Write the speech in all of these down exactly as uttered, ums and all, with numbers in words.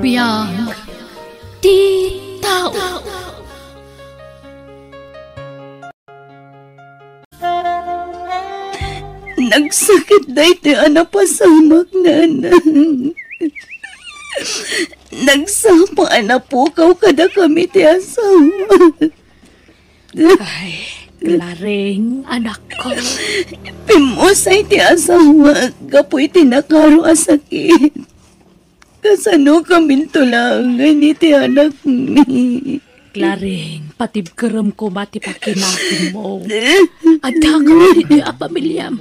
Biag ti tao. Nagsakit daytoy a napasamak, Nanang. Nagsapa a napukaw kadakami ti asawa. Ay, Claring, anakko. Pimmusay ti asawa gapu iti nakaro a sakit. Kasano kamin tulaengen iti anakmi? Claring, patibkerem koma ti pakinakinmo. Adda ka ditoy a pamiliam.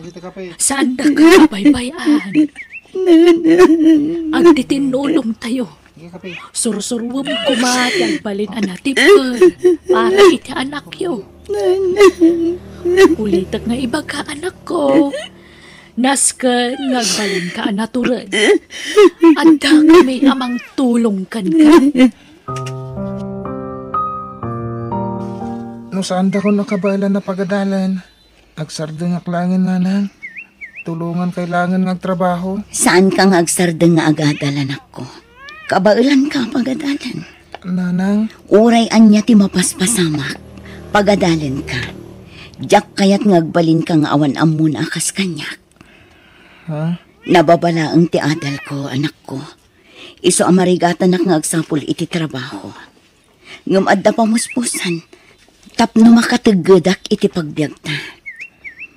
Saandak a baybay-an. Nanang. Agtitinnulongtayo. Sursuruem koma ti agbalin a natibker para iti anakyo. Nanang. Ulitek nga ibaga, anakko. Nasken nga agbalinka a natured. Adda kami a mangtulong kenka. No saandakon a kabaelan a pagadalen, agsardengak laengen, Nanang. Tulongankay laengen nga agtrabaho. Saanka nga agsardeng nga agadal, anakko. Kabaelanka a pagadalen. Nanang. Uray ania ti mapaspasamak, pagadalenka. Diak kayat nga agbalinka nga awan ammona a kas kaniak. Ha? Nababalaeng ti adalko, anakko. Isu a marigatanak nga agsapul iti trabaho. Ngem adda pamuspusan tapno makateggedak iti pagbiagta.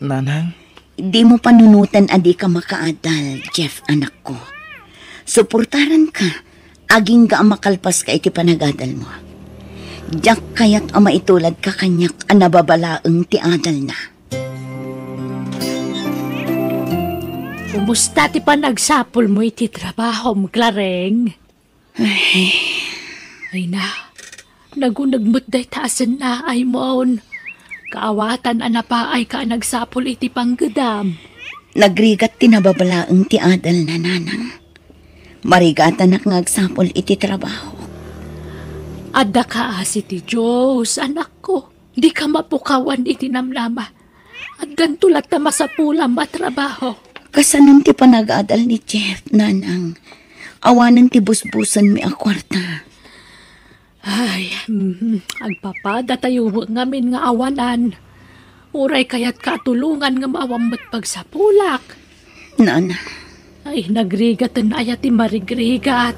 Nanang? Dimo panunoten a dika makaadal, Jeff, anakko. Suportaranka, agingga a makalpaska iti panagadalmo. Diak kayat a maituladka kaniak a nababalaeng ti adalna. Kumusta ti panagsapulmo iti trabahom, Claring? Ay. Ay na, naguneg met dayta a sennaaymo. Kaawatan a napaayka a nagsapul iti panggedam. Nagrigat ti nababalaeng ti adalna, Nanang. Marigatanak nga agsapul iti trabaho. Adda kaasi ti Dios, anakko. Dika mapukawan iti namnama. Addanto latta masapulam a trabaho. Kasanon ti panagadal ni Jeff, Nanang? Awanen ti busbusenmi a kuarta. Ay, mm, agpapadatayo ngamin nga awanan. Uray kayatka a tulongan ngem awan met pagsapulak. Nanang. Ay, nagrigaten aya ti marigrigat.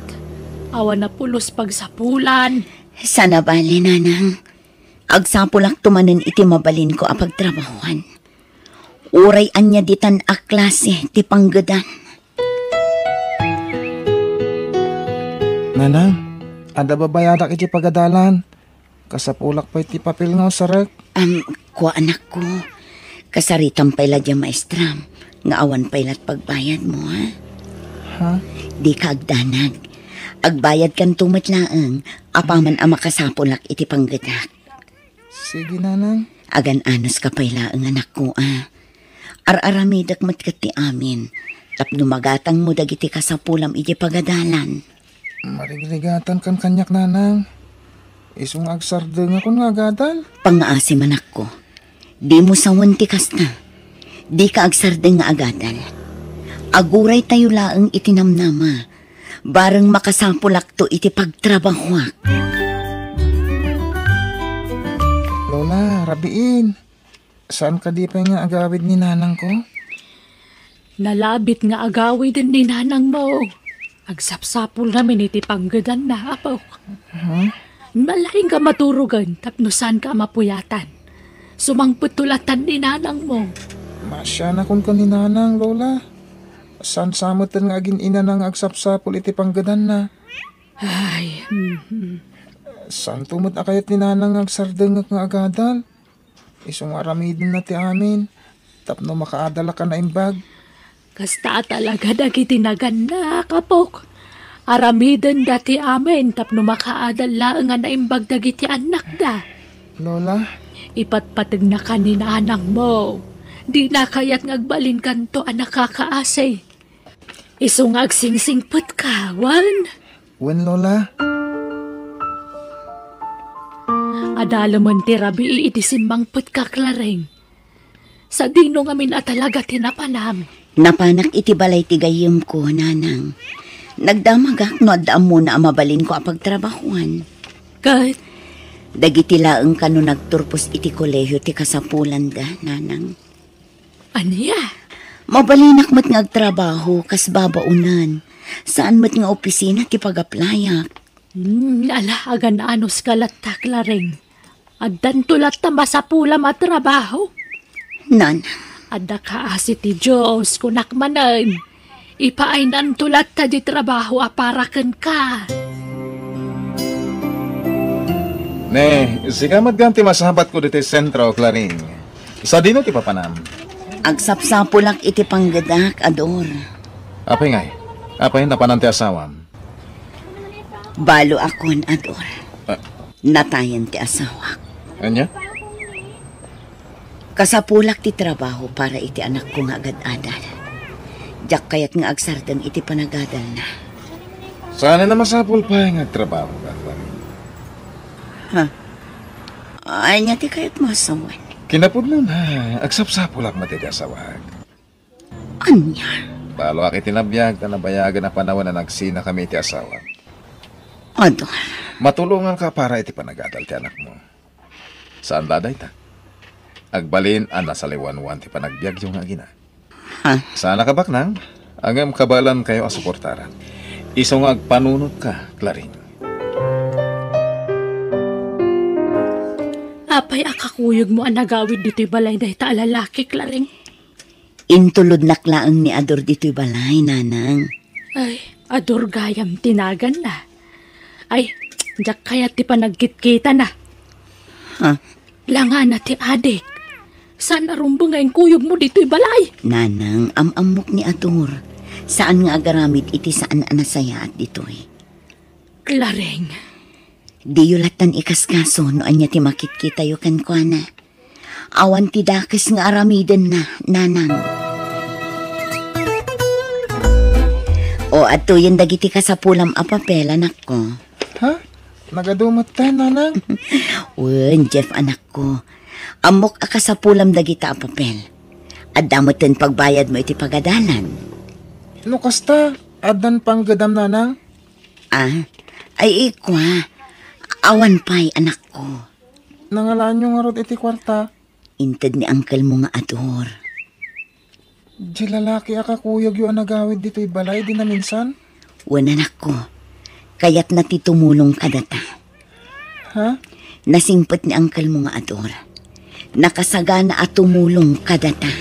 Awan a pulos pagsapulan. Saan a bale, Nanang. Agsapulakto manen iti mabalinko a pagtrabahoan. Uray ania ditan a klase ti panggedan. Nanang, adda babayadak iti pagadalan. Kasapulak pay ti papel nga usarek. Am, kua, anakko. Kasaritam pay la dia maestram nga awan pay lat pagbayadmo, ha? Ha? Dika agdanag. Agbayadkanto met laeng apaman a makasapulak iti panggedak. Sige, Nanang. Agan-anuska pay laeng, anakko, a. Ar-aramidek met ket ti amin tapno magatangmo dagiti kasapulam iti pagadalan. Marigrigatankan kaniak, Nanang. Isu nga agsardengakon nga agadal. Pangngaasi, anakko. Dimo sawen ti kasta. Dika agsardeng nga agadal. Aguraytayo laeng iti namnama. Bareng makasapulakto iti pagtrabahoak. Lola, rabiin. Saan kadi pay nga agawid ni nanangko? Nalabit nga agawiden ni nanangmo. Agsapsapulnamin iti panggedanna, apok. Huh? Nalaing ka maturogen tapno saanka a mapuyatan. Sumangpetto latan ni nanangmo. Maasianakon ken ni nanang, Lola. Saan sa metten nga agin-inana nga agsapsapul iti panggedanna. Ay, mhm. Saanto met a kayat ni nanang nga agsardengek nga agadal. Isu nga aramidenna ti amin tapno makaadalak a naimbag. Kasta a talaga dagiti nagannak, apok. Aramidenda ti amin tapno makaadal laeng a naimbag dagiti annakda. Lola? Ipatpategnaka ni nanangmo. Dina kayat nga agbalinkanto a nakakaasi. Isu nga agsingsingpetka, wen? Wen, Lola. Adalemen ti rabii idi simmangpetka, Claring. Sadino ngamin a talaga ti napanam? Napanak iti balay ti gayyemko, nanang. Nagdamagak no adda ammona a mabalinko a pagtrabahuan. Ket? Dagiti laeng kano nagturpos iti kolehio ti kasapulanda, nanang. Ania? Mabalinak met nga agtrabaho kas babaonan. Saan met nga opisina ti pagaplayak. Hmm, ala, agan-anos ka latta, Clareng. Addanto latta masapulam a trabaho. Nan. Adda kaasi ti Dios, kunak manen. Ipaaynanto latta di trabaho a para kenka. Ne, sika met gayam ti masabatko ditoy sentro, Clareng. Sadino ti papanam? Agsapsapulak iti panggedak, Ador. Apay ngay? Apay napanan ti asawam? Balo akon, Ador. Ah. Natayen ti asawak. Ania? Kasapulak ti trabaho para iti anakko nga agad-adal. Diak kayat nga agsardeng iti panagadalna. Saan a masapul pay nga agtrabaho ka, Clareng? Ha? Ania ti kayatmo a sawen? Kinapudnona, agsapsapulak met iti asawak. Ania? Baloak iti nabiag ta nabayagen a panawen a nagsinakami iti asawak. Ador. Matulonganka para iti panagadal ti anakmo. Saan la dayta? Agbalin a nasaliwanwan ti panagbiagyo nga agina. Ha? Saan a kabaknang, ngem kabaelankayo a suportaran. Isu nga agpanunotka, Clareng. Apay a kakuyogmo a nagawid ditoy balay dayta a lalaki, Clareng? Intulodnak laeng ni Ador ditoy balay, nanang. Ay, Ador gayam ti naganna. Ay, diak kayat ti panagkitkitana. Ha? Langana ti adik. Saan a rumbeng nga inkuyogmo ditoy balay? Nanang, am-ammok ni Ador. Saan nga agaramid iti saan a nasayaat ditoy. Clareng. Diyo lattan ikaskaso no ania ti makitkitayo kenkuana. Awan ti dakes nga aramidenna, nanang. O, adtoyen dagiti kasapulam a papel, anakko. Ha? Nagadu metten, nanang? Wen, Jeff, anakko. Ammok a kasapulam dagita a papel. Adda metten pagbayadmo iti pagadalan. No kasta, addan panggedam, nanang? Ah, ay, ikua. Awan pay, anakko. Nangalaanyo ngarud iti kuarta? Inted ni angkelmo nga Ador. Di lalaki a kakuyogyo a nagawid ditoy balay di naminsan? Wen, anakko. Kayatna ti tumulong kadata. Ha? Nasingpet ni angkelmo nga Ador. Nakasagana a tumulong kadata.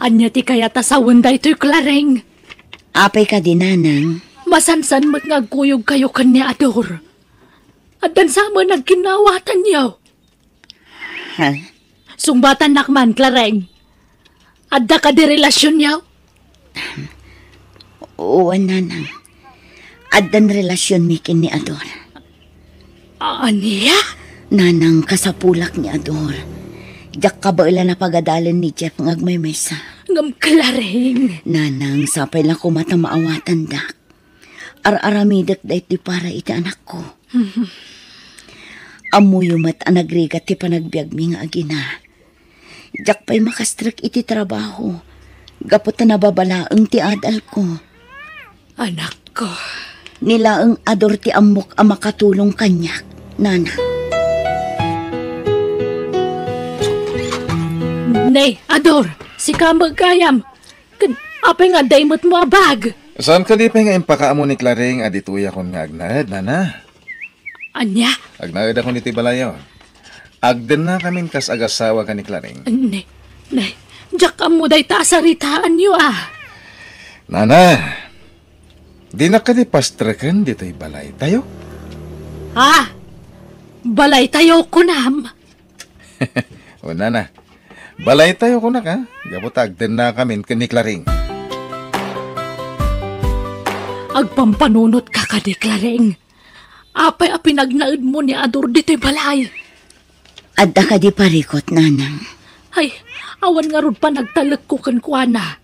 Ania ti kayat a sawen daytoy, Clareng? Apay kadi, nanang? Masansan met nga agkuyogkayo ken ni Ador. Addan sa met nagkinnawatanyo. Ha? Sungbatannak man, Clareng. Adda kadi relasionyo? Wen, nanang. Addan relasionmi ken ni Ador. Ania? Nanang, kasapulak ni Ador. Diak kabaelan a pagadalen ni Jeff nga agmaymaysa. Ngem, Clareng. Nanang, sapay la koma ta maawatandak. Ar-aramidek daytoy para iti anakko. Ammoyo met a nagrigat ti panagbiagmi nga agina. Diak pay makastrek iti trabaho, gapu ta nababalaeng ti adalko. Anakko. Ni laeng Ador ti ammok a makatulong kaniak, nana. Ne, Ador, sika met gayam. Ken apay nga adda imetmo a bag? Saan kadi pay nga impakaammo ni Clareng a ditoyakon nga agnaed, nana? Ania? Agnaedakon iti balayo. Agdennakamin kas agasawa ken ni Clareng. Ne, ne, diak ammo dayta a saritaanyo, a. Nana, dinak kadi pastreken ditoy balaytayo? Ha? Balaytayo, kunam? O, nana, balaytayo kunak, a, gapu ta agdennakamin ken ni Clareng. Agpampanunotka kadi, Clareng? Apay a pinagnaedmo ni Ador ditoy balay? Adda kadi parikut, nanang? Ay, awan ngarud panagtalekko kenkuana.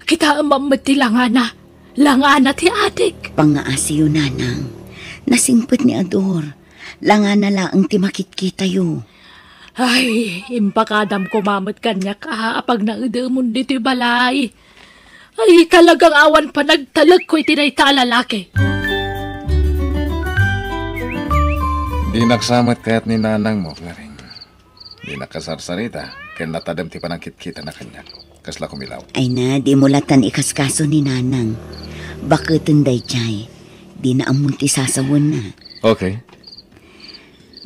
Kitaem met ti langana. Langana ti adik. Pangngaasiyo, nanang. Nasingpet ni Ador. Langana laeng ti makitkitayo. Ay, impakadam koma met kaniak a, a pagnaedemon ditoy balay. Ay, talagang awan panagtalekko iti dayta a lalaki. Dinak sa met kayat ni nanangmo, Claring. Dinak kasarsarita, ken natadem ti panangkitkitana kaniak. Kasla kumilaw. Ay na, dimo latan ikaskaso ni nanang. Baketen daydiay. Dina ammon ti sasawenna. Okay.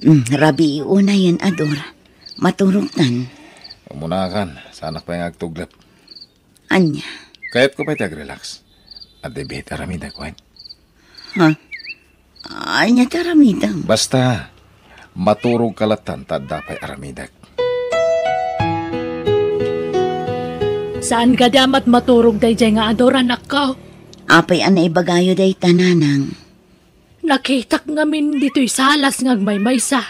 Mm, rabii unayen, Ador. Maturogtan. Umunakan, saanak pay nga agtuglep. Ania? Kayatko pay ti agrelax. Adda biit aramidek, wen? Ha? Ania ti aramidem? Basta, maturogka latan ta adda pay aramidek. Saan kadi a mat-, maturog daydiay nga Ador, anakko? Apay a naibagayo dayta, nanang? Nakitak ngamin ditoy salas nga agmaymaysa.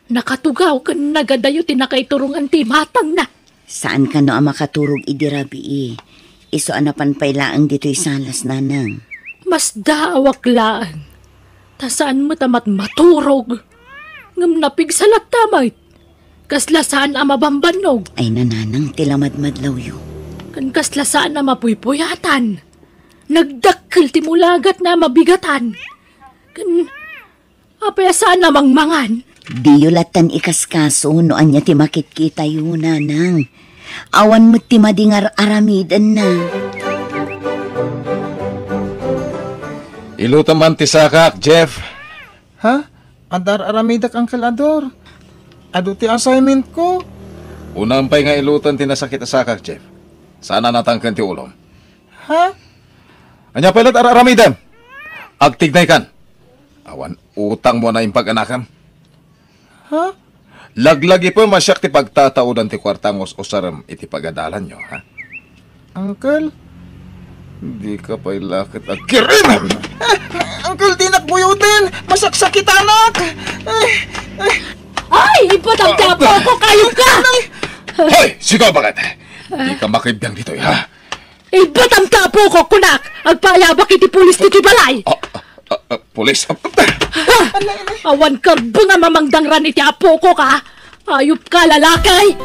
Nakatugaw ken nagadayo ti nakaiturongan ti imatangna. Saan kano a makaturog idi rabii. Isu a napan pay laeng ditoy salas, nanang. Masdaawak laeng. Ta saan met a mat-, maturog. Ngem napigsa latta met. Kasla saan a mabambannog. Ay, nanang, ti lamadmadlawyo. Ken kasla saan a mapuypuyatan. Nagdakkel ti mulagatna a mabigatan. Ken apay a saan a mangmangan? Diyo latan ikaskaso no ania ti makitkitayo, nanang. Awan met ti madi nga ar-aramidenna. Ilutem man ti sakak, Jeff. Ha? Adda ar-aramidek, Uncle Ador. Adu ti assignment ko. Unam pay nga ilutem ti nasakit a sakak, Jeff. Saan a natangken ti ulom. Ha? Ania pay la't ar-aramidem? Agtignaykan. Awan utangmo a naimbag, anakem. Ha? Laglagipem a siak ti pagtataudan ti kuarta nga us-usarem iti pagadalanyo, ha? Uncle, dika pay la ket agkirimem! Uncle, dinak buyoten! Masaksakitanak! Ay, ay. Ay, ibatam ti apok ko, kayop ka! Hoy, sika, baket! Dika makibiang ditoy, ha? Ibatam ti apok ko, kunak! Agpaayabak iti pulis ditoy balay! Ah, ah, ah, ah, pulis? Ah, ah. Ha! Awan karbeng a mamangdangran iti apok ko, ka? Ayop ka, lalaki!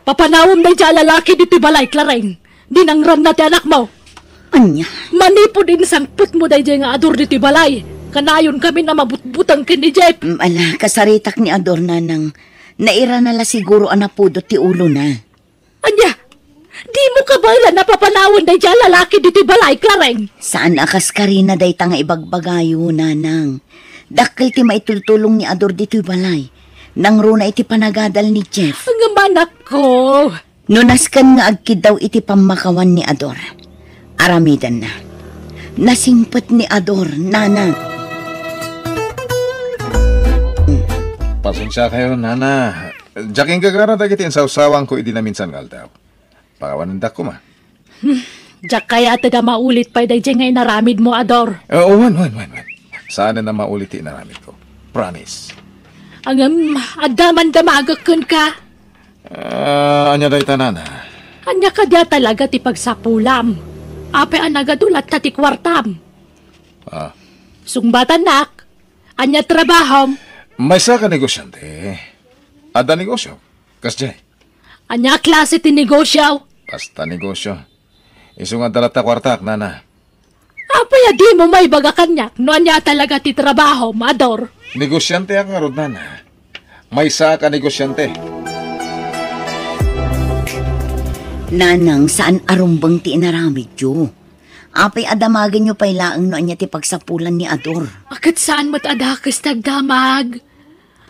Papanawem daydiay a lalaki ditoy balay, Claring. Dinangranna ti anakmo. Ania? Manipud insangpetmo daydiay nga Ador ditoy balay, kanayon kami a mabutbuteng ken ni Jeff. Mm, ala, kasaritak ni Ador, nanang. Nairana la siguro a napudot ti ulona. Ania? Dimo kabaelan a papanawen daydiay a lalaki ditoy balay, Claring? Saan a kas karina dayta nga ibagbagayo, nanang. Dakkel ti maitultulong ni Ador ditoy balay. Nangruna iti panagadal ni Jeff. Ngem, anakko. No nasken nga agkiddaw iti pammakawan ni Ador, aramidenna. Nasingpet ni Ador, nanang. Pasensiakayo, nana. Diak inggagara dagiti insawsawangko idi naminsan nga aldaw. Pakawanendak koma. Hmm, diak kayat a maulit pay daydiay nga inaramidmo, Ador. Eh, wen, wen, wen, wen. Saanen a maulit ti inaramidko. Promise. Ngem, adda man damagek kenka. Ah, ania dayta, nana? Ania kadi a talaga ti pagsapulam? Apay a nagadu latta ti kuartam? Ah. Sungbatannak, ania trabahom? Maysa ka negosyante. Adda negosyo. Kasdiay. Ania a klase ti negosyo? Basta negosyo. Isu nga adda latta kuartak, nana. Apay a dimo maibaga kaniak no ania talaga ti trabahom, Ador? Negosyanteak ngarud, nana. Maysaak a negosyante. Nanang, saan a rumbeng ti inaramidyo. Apay a damagenyo pay laeng no ania ti pagsapulan ni Ador? A, ket saan met a dakes ti agdamag.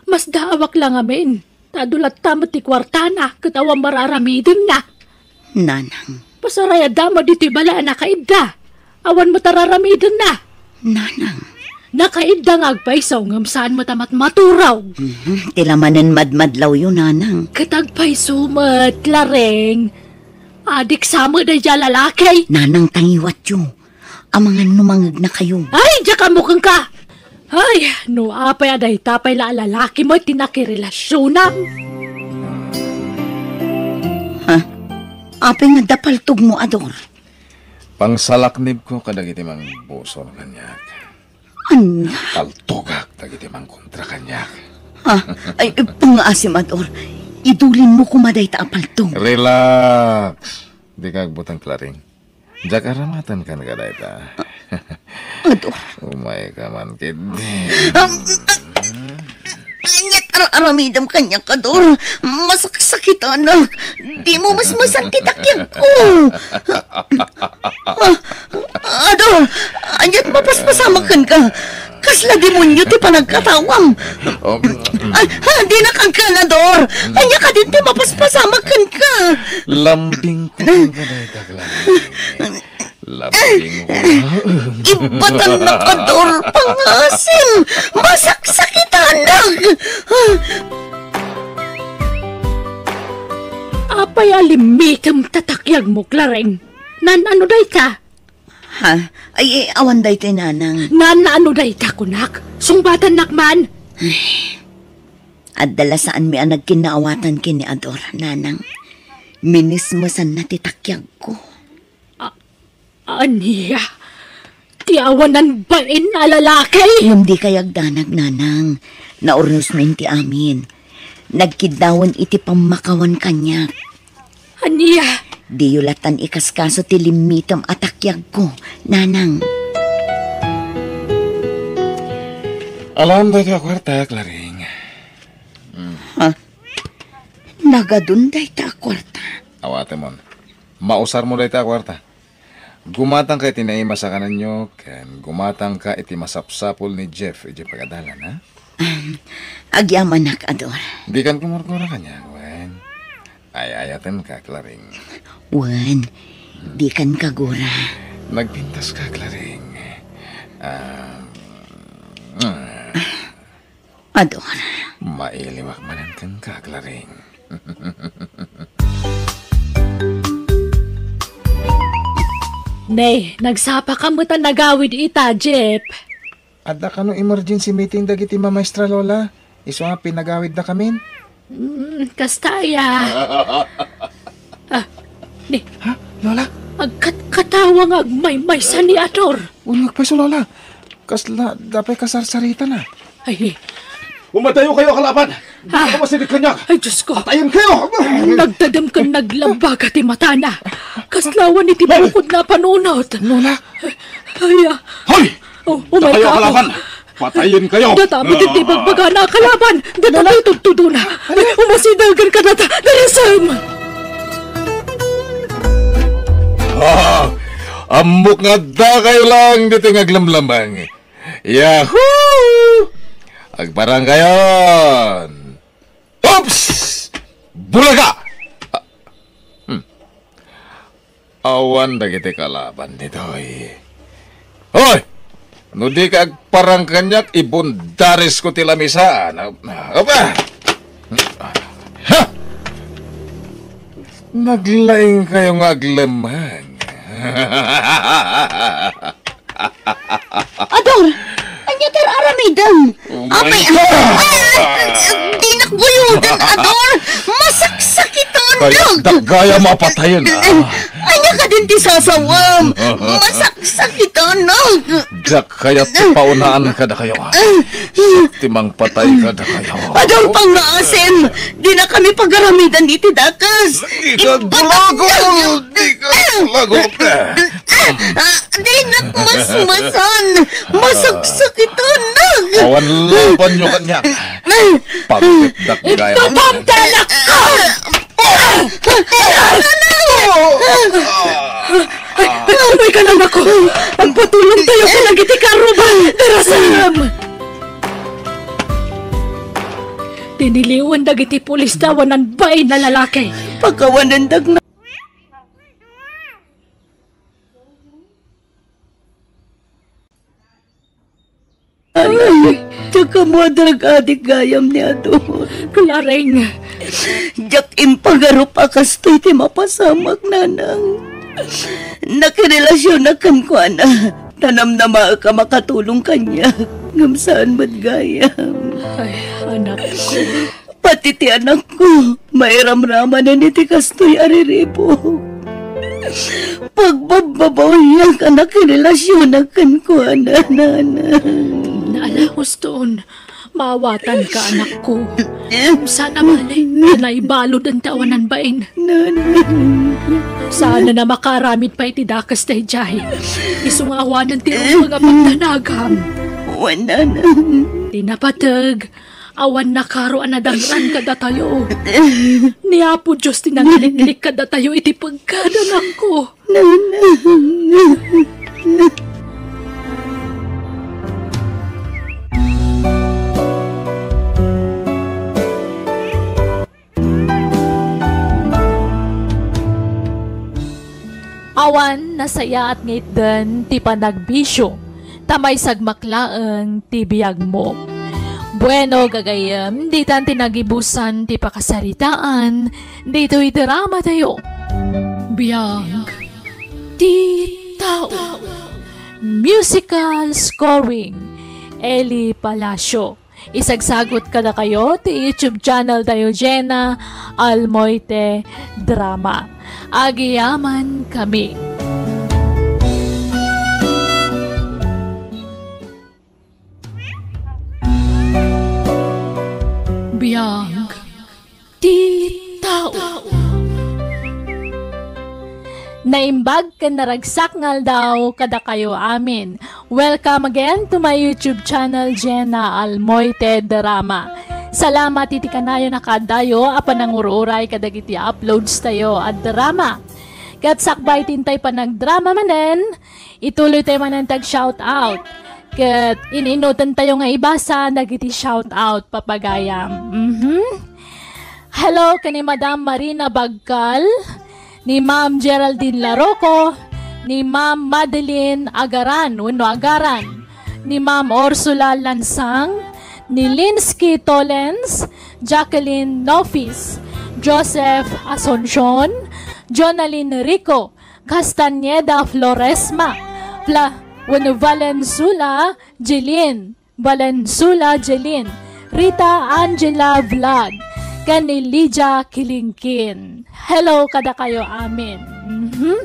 Masdaawak la ngamin. Ta adu latta met ti kuartana ket awan mararamidenna. Nanang. Pasarayadda met ditoy balay a nakaidda. Awan met a raramidenna. Nanang. Nakaidda nga agpayso ngem saan met a matmaturog. Mhm, ti la manen madmadlawyo, nanang. Ket agpayso met, Lareng. Adik sa met daydiay a lalaki. Nanang, tangiwatyo. Amangan no mangegnakayo. Ay, diak ammo kenka! Ay, no apay a dayta pay la a lalaki met ti nakirelasionam. Ha? Apay nga adda paltogmo, Ador? Pangsalaknibko kadagiti mangbusor kaniak. Ania? Paltogak dagiti mangkontra kaniak. Ha? Ay, pangngaasim, Ador. idulinmo koma dayta a palto. Relax. Dika agbuteng, Claring. Diak aramaten kenka dayta. Ador. Umayka man ketdi. Um, aniat ar-aramidem kaniak, Ador? Masaksakitanak. Dimo masmasan ti takyagko. Ah, Ador, aniat mapaspasamak kenka? Kasla demonio ti panagkatawam. Um, Ay, ah, dina kenka, Ador. Ania kadin ti mapaspasamak kenka? Lambingko kenka dayta, Claring. Lambingko. Ibatannak, Ador, pangasim. Masaksakitanak. Apay a limmitem ta takyagmo, Claring? Nan-ano dayta? Ha? Ay, eh, awan dayta, Nanang. Nan-ano dayta, kunak? Sungbatannak man. Adda la saanmi a nagkinnaawatan ken ni Ador, Nanang. Minismesanna ti takyagko. A-, ania? Ti awanan bain a lalaki? Ngem dika agdanag, Nanang. Naurnosmin ti amin. Nagkiddawen iti pammakawan kaniak. Ania? Diyo latan ikaskaso ti limmitem a takyagko, Nanang. Alam dayta a kuarta, Claring. Ha? Nagadun dayta a kuarta. Awatemon. Mausarmo dayta a kuarta. Gumatangka iti naimas a kanenyo, ken gumatangka iti masapsapul ni Jeff iti pagadalan, ha? Um, agyamanak, Ador. Dikan kumurkura kaniak, wen? Ay-ayatenka, Claring. Wen, dikan kagura. Nagpintaska, Claring. Ah, mm. Ador. Mailiwak manen kenka, Claring. Ne, nagsapaka met a nagawid ita, Jeff. Adda kano emergency meeting dagiti mamaestra, Lola? Isu a pinagawidda kamin? Mm, kasta aya. Ah, ne. Ha? Lola? Agkatkatawa nga agmaymaysa ni Ador. Wen, agpayso, Lola. Kasla, dapay kasarsaritana. Ay. Umadayo kayo, kalaban! Ah. Dika masidig kaniak! Ay, Diyos ko! Patayen kayo! Nagtadem ken naglambaga ti matana. Kasla awan iti bukod na panunot. Lola! Ay, ah. Hoy! Oh, umay kayo, kalaban! Patayen kayo! Data met iti bagbagana a kalaban! Data Lola! Met tudtudona! Ay, umasidagan ka data! Darisem! Ah! Ammok nga adda kayo lang ditoy nga aglamlambang. Yahoo! Agparang kayon! Oops! Bulaga! Ah, hmm. Awan dagiti kalaban ditoy. Hoy! No di ka agparang kaniak, ibundaris ko ti lamisa. Na, na, apa? Ha! Naglaing kayo nga aglemang. Ador! Ania ti ar-aramidem? Oh my God! Apay, ah, ah, dinak guyoden, Ador! Masaksakiton! Kaya dagaya mapatayen, ah. Ania kadin ti sasawem? Masaksakiton! Diak kayat ti paunaan kadakayo. Siak ti mangpatay kadakayo. Ador, pangngaasim! Dinakami pagaramidan iti dakes! Di ka gulagol! Di ka gulagol! Ah, dinak masmasan! Masaksakiton! Awan labanyo kaniak! Pagtipdak gaya. Ipapamta, anak ko! Ay, umay ka lang ako! Agpatulong tayo ka lang iti karuba! Darasam! Tiniliwan dagiti pulis ti awanan bain a lalaki. Pakawanan dagna. Ay, diak ammo a drug addict gayam ni Ador. Claring. Diak impagarup a kastoy ti mapasamak, Nanang. Nakirelasionak kenkuana. Ta namnamaek a makatulong kaniak, ngem saan met gayam. Ay, anak ko. Pati ti anakko, mairamramanen iti kastoy a riribuk. Pagbabbabawiak a nakirelasionak kenkuana, Nanang. Naala, Houston. Maawatanka, anakko. Sana bale, naibalud iti awanan bain. Sana na makaaramid pay iti dakes daydiay. Isu nga awanan ti rumbeng a pagdanagam. Wen, nana. Ti napateg, awan nakaro a nadangran kadatayo. Ni Apo Dios ti nangiliklik kadatayo iti pagkadanakko. Awan nasayaat nga itden ti panagbisio, ta maisagmak laeng ti biagmo. Bueno, gagayyem, ditan ti nagibusan ti pakasaritaan ditoy drama tayo. Biag ti tao. Musical scoring, Eli Palacio. Isagsagut kadakayo ti YouTube channel tayo, Jenna Almoite Drama. Agyamankami. Biag ti tao. Naimbag ken naragsak nga aldaw kadakayo amin. Welcome again to my YouTube channel, Jenna Almoite Drama. Salamat iti kanayon a kaadayo a panangur-uray kadagiti uploads tayo a drama. Ket sakbay ti intay panagdrama manen, ituloy tayo manen ti ag-shout out. Ket in-innoten tayo nga ibasa dagiti shout out, papagayam. Mhm. Hello ken ni Madam Marina Bagkal, ni Ma'am Geraldine Laroco, ni Ma'am Madeline Agaran, wenno Agaran, ni Ma'am Ursula Lansang, ni Linsky Tolens, Jacqueline Nofis, Joseph Asuncion, Jonalyn Rico, Castañeda Floresma, Fla-, wenno Valenzuela Jeline, Valenzuela Jeline, Rita Angela Vlog, ken ni Lydia Kilingkin. Hello kadakayo amin. Mhm.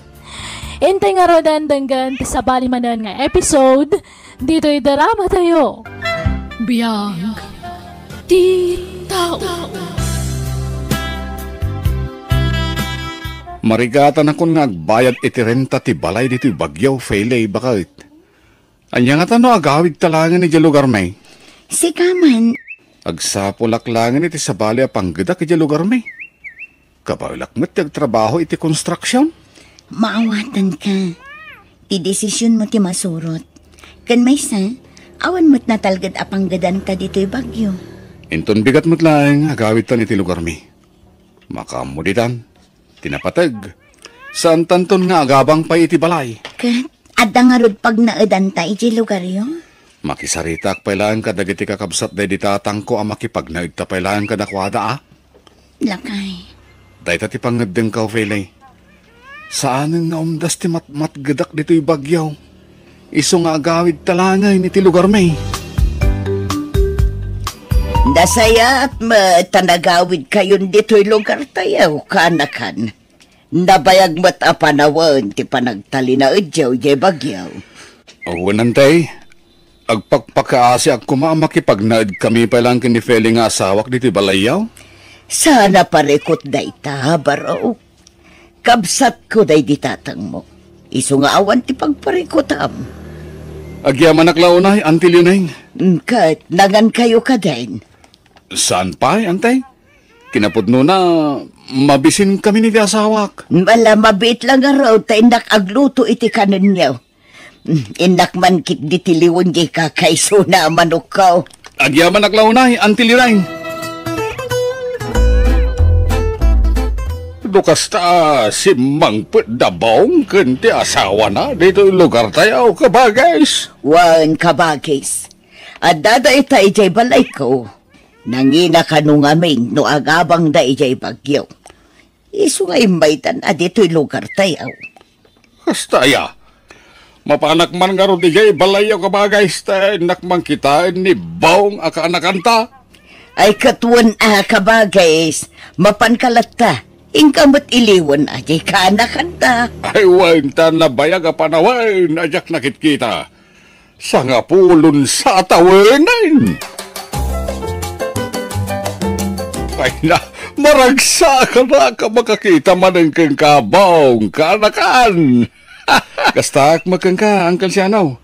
Intay ngaruden denggen ti sabali manen nga episode ditoy drama tayo. Biag ti tao. Marigatanakon nga agbayad iti renta ti balay ditoy Baguio, Feley, baket. Ania ngata no agawidta laengen idiay lugarmi? Sika man. Agsapulak laengen iti sabali a panggedak idiay lugarmi. Kabaelak met ti agtrabaho iti konstruksion. Maawatanka. Ti desisionmo ti masurot. Ken maysa, awan met natalged a panggedanta ditoy Baguio. Inton bigat met laeng agawidtan iti lugarmi. Makaammo ditan, ti napateg, saantanton nga agabang pay iti balay. Ket adda ngarud pagnaedanta idiay lugaryo? Makisaritaak pay laeng kadagiti kakabsat daydi tatangko a makipagnaedta pay laeng kadakuada, a? Lakay. Dayta ti pangngeddengko, Feley. Saanen nga umdas ti matmatgedak ditoy Baguio. Isu nga agawidta laengen iti lugarmi. Nasayaat met ta nagawidkayon ditoy lugartayo, kaanakan. Nabayag met a panawen ti panagtalinaedyo idiay Baguio. Wen, antay, agpakpakaasiak koma a makipagnaedkami pay laeng ken ni Feley nga asawak ditoy balayyo. Saan a parikut dayta, Barok. Kabsatko daydi tatangmo. Isu nga awan ti pagparikutam. Agyamanak la unay, Auntie Leoneng. Mm, ket nangankayo kadin? Saan pay, Antay. Kinapudnona, mabisinkami ni ti asawak. Ala, mabiit la ngarud ta innak agluto iti kanenyo. Mm, innak man ketdi ti liwen diay kakaisuna a manokko. Agyamanak la unay, Auntie Leoneng. No kasta, simmangpet da Bong ken ti asawana ditoy lugartayo, kabagis. Wen, kabagis. Adda dayta idiay balayko. Nangina kano ngamin no agabangda idiay Baguio. Isu nga immaydan a ditoy lugartayo. Kasta aya. Mapanak man ngarud idiay balayyo, kabagis, ta innak man kitaen ni Bong a kaanakanta. Ay, ket wen a, kabagis, mapanka latta. Inka met iliwen a diay kaanakanta. Ay, wen, ta nabayag a panawen a diak nakitkita. Sangapulon sa a tawenen. Ay na, maragsak a makakita manen kenka, Bong, kaanakan. Kastak met kenka, Uncle Siano.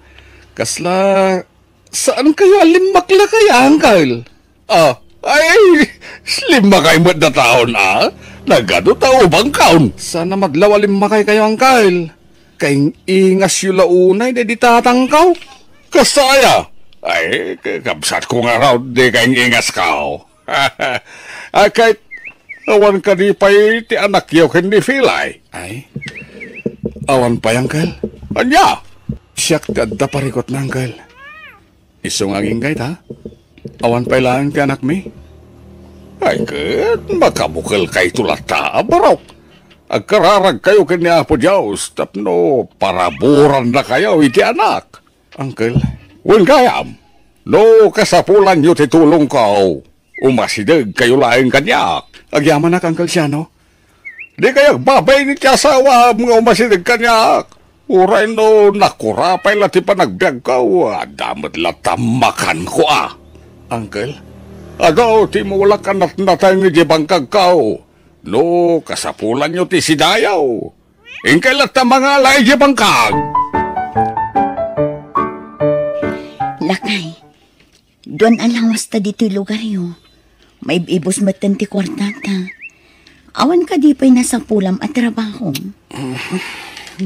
Kasla, saan kayo a limmakla kaya, Uncle? Ah, ay, limmakay met dataon, a? Nagadu ta ubangkaon. Saan a madlaw a limmakay kayo, Uncle. Kaing-ingasyo la unay daydi tatangko. Kasta aya? Ay, kabsatko ngarud, di kaing-ingasko. Ay, ket, awan kadi pay ti anakyo ken ni Felay? Ay, awan pay, Uncle. Ania? Siak ti adda parikutna, Uncle. Isu nga agingga ita, awan pay laeng ti anakmi. Ay, ket makabukelkayto latta, Barok. Agkararagkayo ken ni Apo Dios tapno paraburannakayo iti anak. Uncle. Wen gayam, no kasapulanyo ti tulongko, umasidegkayo laeng kaniak. Agyamanak, Uncle Siano. Dikay agbabain iti asawaam nga umasideg kaniak. Uray no nakurapay la ti panagbiagko, adda met latta makanko a. Uncle? Adu ti mulak a natnateng idiay bangkagko. No kasapulanyo ti sidayo, inkay latta mangala idiay bangkag. Lakay, duan a lawasta ditoy lugaryo. Maib-ibus metten ti kuartata. Awan kadi pay nasapulam a trabaho?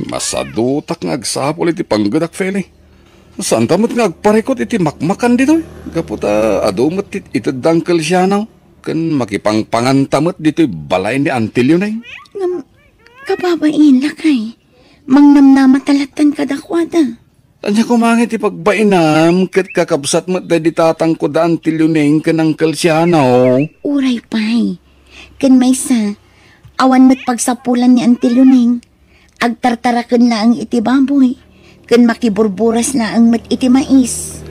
Masadutak nga agsapul iti panggedak, Feli. Saanta met nga agparikut iti makmakan ditoy. Gapu ta adu met ti ited da Uncle Siano ken makipangpanganta met ditoy balay ni Auntie Leoneng. Ngem, kababain, lakay. Mangnamnama ta lattan kadakuada. Ania koma nga iti pagbainam ket kakabsat met daydi tatangko da Auntie Leoneng ken Uncle Siano? Uray pay. Ken maysa, awan met pagsapulan ni Auntie Leoneng. Agtartaraken laeng iti baboy, ken makiburburas laeng met iti mais.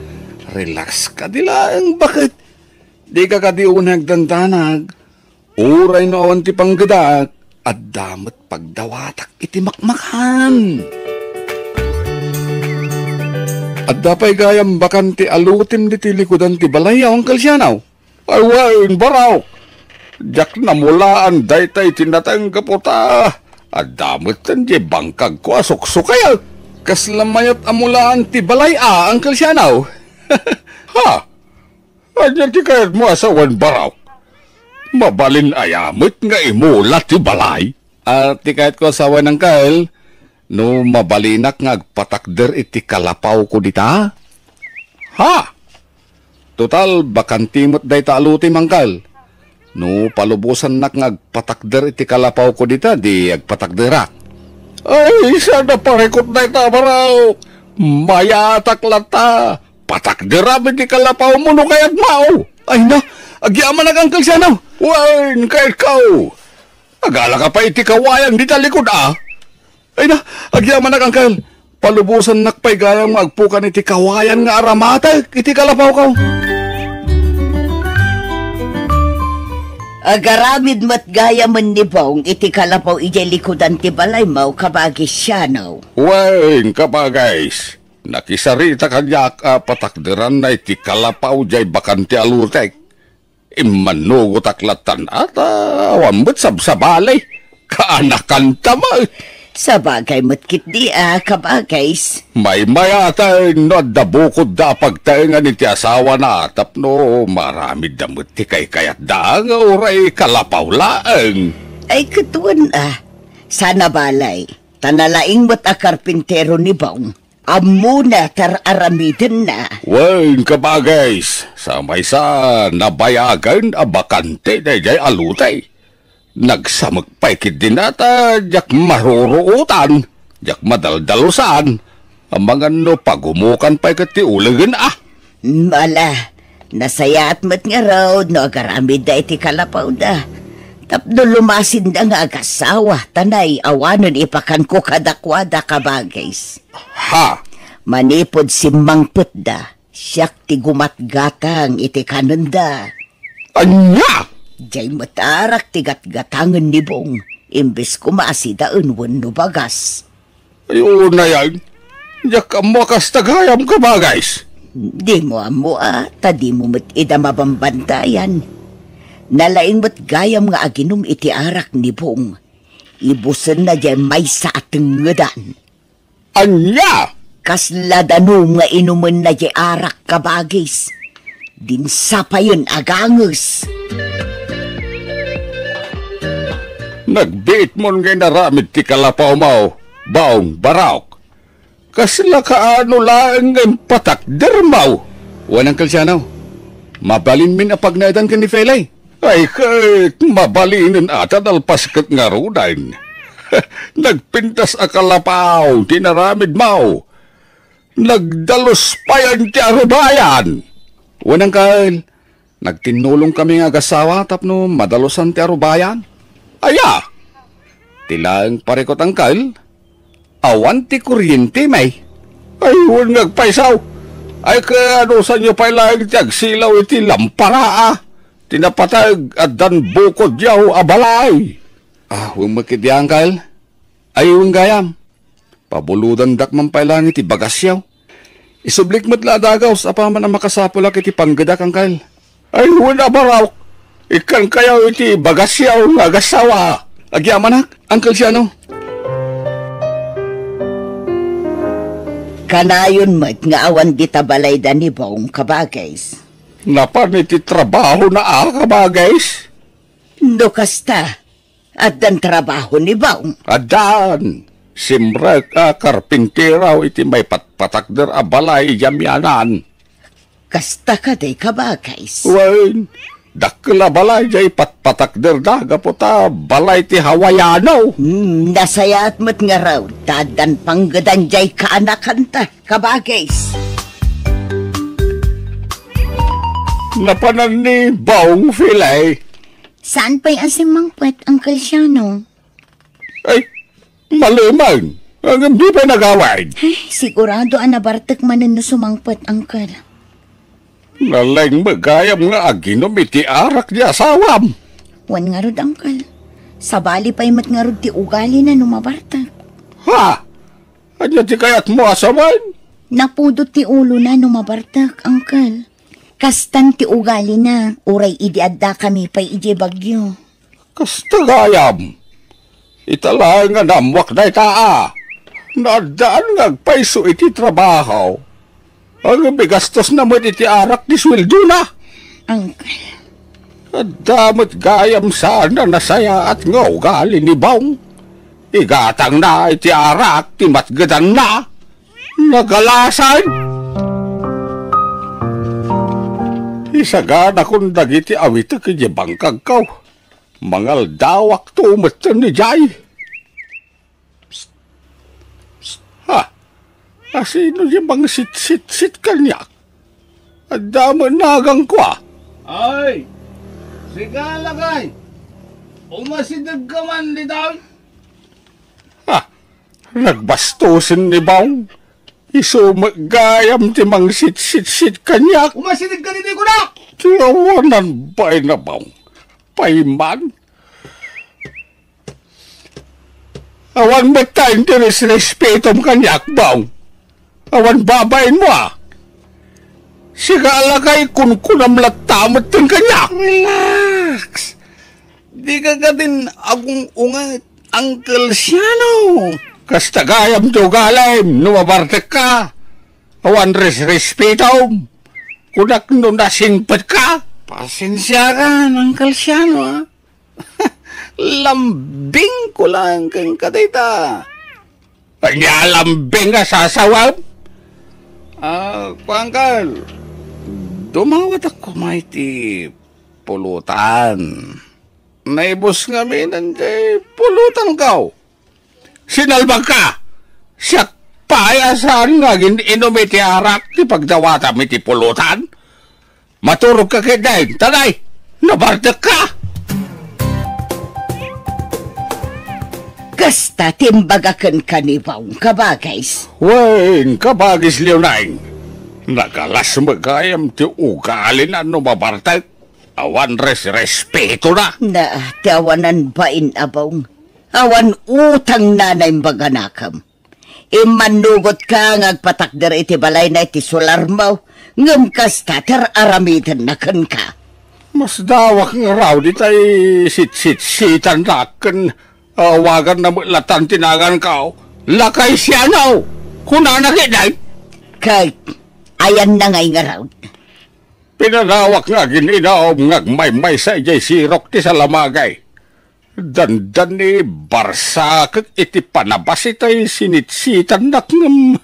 Relax kadi laeng, baket. Dika kadi unay agdandanag. Uray no awan ti panggedak, adda met pagdawatak iti makmakan. Adda pay gayam bakante a lutim ditoy likudan ti balay, Uncle Siano? Ay wen, Barok. Diak namulaan dayta iti nateng gapu ta adda metten diay bangkagko a suksukayek. Kasla mayat a mulaan ti balay a, Uncle Siano? Ha? Ania ti kayatmo a sawen, Barok? Mabalin aya met nga imula ti balay? A, ti kayatko a sawen, Uncle, no mabalinak nga agpatakder iti kalapawko dita? Ha? Total, bakante met dayta a lutim, Uncle. No palubosannak nga agpatakder iti kalapawko dita, di agpatakderak. Ay, saan a parikut dayta, Barok? Mayatak latta. Patakderam iti kalapawmo no kayatmo. Ay na, agyamanak, Uncle Siano. Wen, kayatko. Agalaka pay iti kawayan dita likud a. Ay na, agyamanak, Uncle. Palubosannak pay gayam nga agpukan iti kawayan nga aramatek iti kalapawko. Agaramid met gayamen ni Bong iti kalapaw idiay likudan ti balaymo, Kabagis Siano. Wen, Kabagis, nakisarita kaniak a patakderanna iti kalapaw diay bakante a lotek. Immannugotak lattan a ta awan met sabsabali. Kaanakanta met. Sabagay met ketdi a, Kabagis. Maymayaten no adda bukodda a pagtaengan iti asawana tapno maaramidda met ti kaykayatda nga uray kalapaw laeng. Ay, ket wen a. Saan a balay, ta nalaing met a karpintero ni Bong. Ammona ti ar-aramidenna. Wen, Kabagis, sa maysa nabayagen a bakante daydiay a lotek. Nagsamek pay ketdin a ta diak marurootan, diak madaldalusan. Amangan no pagumukan pay ket ti ulegen a. Ala, nasayaat met ngarud no agaramidda iti kalapawda. Tapno lumasinda nga agasawa, ta nay awanen ipakanko kadakuada, Kabagis. Ha? Manipud simmangpetda, siak ti gumatgatang iti kanenda. Ania? Diay met arak ti gatgatangen ni Bong, imbes koma a sidaen wenno bagas. Ay, unayan. Diak ammo a kasta gayam, Kabagis. Dimo ammo a, ta dimo met ida mabambantayan. Nalaing met gayam nga aginum iti arak ni Bong. Ibusenna diay maysa a tengngedan. Ania? Kasla danum nga inumenna diay arak, kabagis. Dinsa payen a ganges. Nagbiitmon nga inaramid ti kalapawmo, Baong Barok. Kasla kaano laeng nga impatakdermo? Wen, Uncle Siano, mabalinmin a pagnaedan ken ni Felay. Ay, ket mabalinen a ta nalpas ket ngaruden. Nagpintas a kalapaw ti inaramidmo. Nagdalus payen ti arubayan. Wen, Uncle, nagtinnulongkami nga agasawa tapno madalusan ti arubayan. Aya, ti laeng parikut, Uncle, awan ti kuryente, may. Ay, wen nga agpayso. Ay, ket anusanyo pay laeng ti agsilaw iti lampara, a? Ti napateg, addan bukodyo a balay. Ah, wen met ketdi, Uncle. Ay, wen gayam. Pabulodandak man pay laeng iti bagasyo. Isublik met la a dagaws apaman a makasapulak iti panggedak, Uncle. Ay, wen a Barok, ikkankayo iti bagasyo nga agasawa. Agyamanak, Uncle Siano. Kanayon met nga awan dita balayda ni Bong, kabagis. Napan iti trabahona a, kabagis? No kasta, addan trabaho ni Bong? Addan. Simrek a karpintero iti maipatpatakder a balay idiay amianan. Kasta kadi, kabagis? Wen, dakkel a balay diay patpatakderda gapu ta balay ti Hawaiano. Hmm, nasayaat met ngarud ta addan panggedan diay kaanakanta, kabagis. Napanan ni Bong, Felay. Saan pay a simmangpet, Uncle Siano? Ay, malemen. Ngem di pay nagawid. Ay, sigurado a nabartek manen no sumangpet, Uncle. Nalaing met gayam nga aginum iti arak ti asawam. Wen ngarud, Uncle. Sabali pay met ngarud ti ugalina no mabartek. Ha? Ania ti kayatmo a sawen? Napudot ti ulona no mabartek, Uncle. Kastan ti ugalina, uray idi addakami pay idiay Baguio. Kasta gayam. Ita laeng nga naammoak dayta a. Naaddaan nga agpayso iti trabaho. Ngem igastosna met iti arak ti sueldona. Uncle. Adda met gayam saan a nasayaat nga ugali ni Bong. Igatangna iti arak ti matgedanna. Nagalasan. Isaganakon dagiti awitek idiay bangkagko. Mangaldawakto metten idiay. Psst. Psst. Ha? Asino diay mangsitsitsit kaniak? Adda met nagangko a. Ay, sika, lakay. Umasidegka man ditoy. Ha? Nagbastosen ni Bong. Isu met gayam ti mangsitsitsit kaniak. Umasidegka ditoy, kunak! Ti awanan bain a Bong. Payman. Awan met ta ti resrespetom kaniak, Bong. Awan babainmo a. Sika a lakay, kunkunam latta metten kaniak. Relax. Dika kadin agung-unget, Uncle Siano. Kasta gayam ti ugalim no mabartekka. Awan resrespetom. Kunak no nasingpetka. Pasensiakan, Uncle Siano, a. Lambingko laeng kenka dayta. Ania lambing a sasawem? Ah, kuankan, dumawatak koma iti pulutan. Naibus ngamin diay pulutanko. Sinalbagka! Siak pay a saan nga agin-inum iti arak ti pagdawatam iti pulutan? Maturogka ketdin, ta nay, nabartekka! Kasta ti imbaga kenka ni Bong, kabagis. Wen, kabagis Leonine, nagalas met gayam ti ugalina no mabartek. Awan resrespetona. Na, ti awanan bain a Bong. Awan utangna naimbaganakem. Immannugotka nga agpatakder iti balayna iti solarmo, ngem kasta ti ar-aramidenna kenka. Masdawak ngarud itay sitsitsitannak ken awaganna met latta ti naganko. Lakay Siano! Kunana ketdin. Ket, ayanna ngay ngarud? Pinanawak nga agin-inum nga agmaymaysa idiay sirok ti salamagay. Dandani, barsakek iti panabas itay sinitsitannak ngem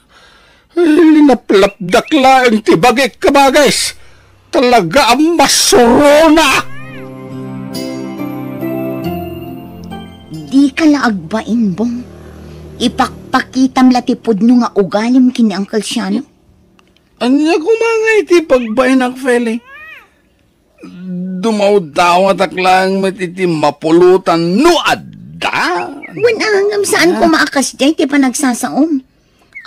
linaplapdak laeng ti bagik, kabagis. Talaga a masuronak! Dika la agbain, Bong. Ipakpakitam la ti pudno nga ugalim ken ni Uncle Siano. Ania koma nga iti pagbainak, Feli? Dumawdawatak laeng met iti mapulotan no adda. Wen, a, ngem saan koma a kasdiay ti panagsasaom.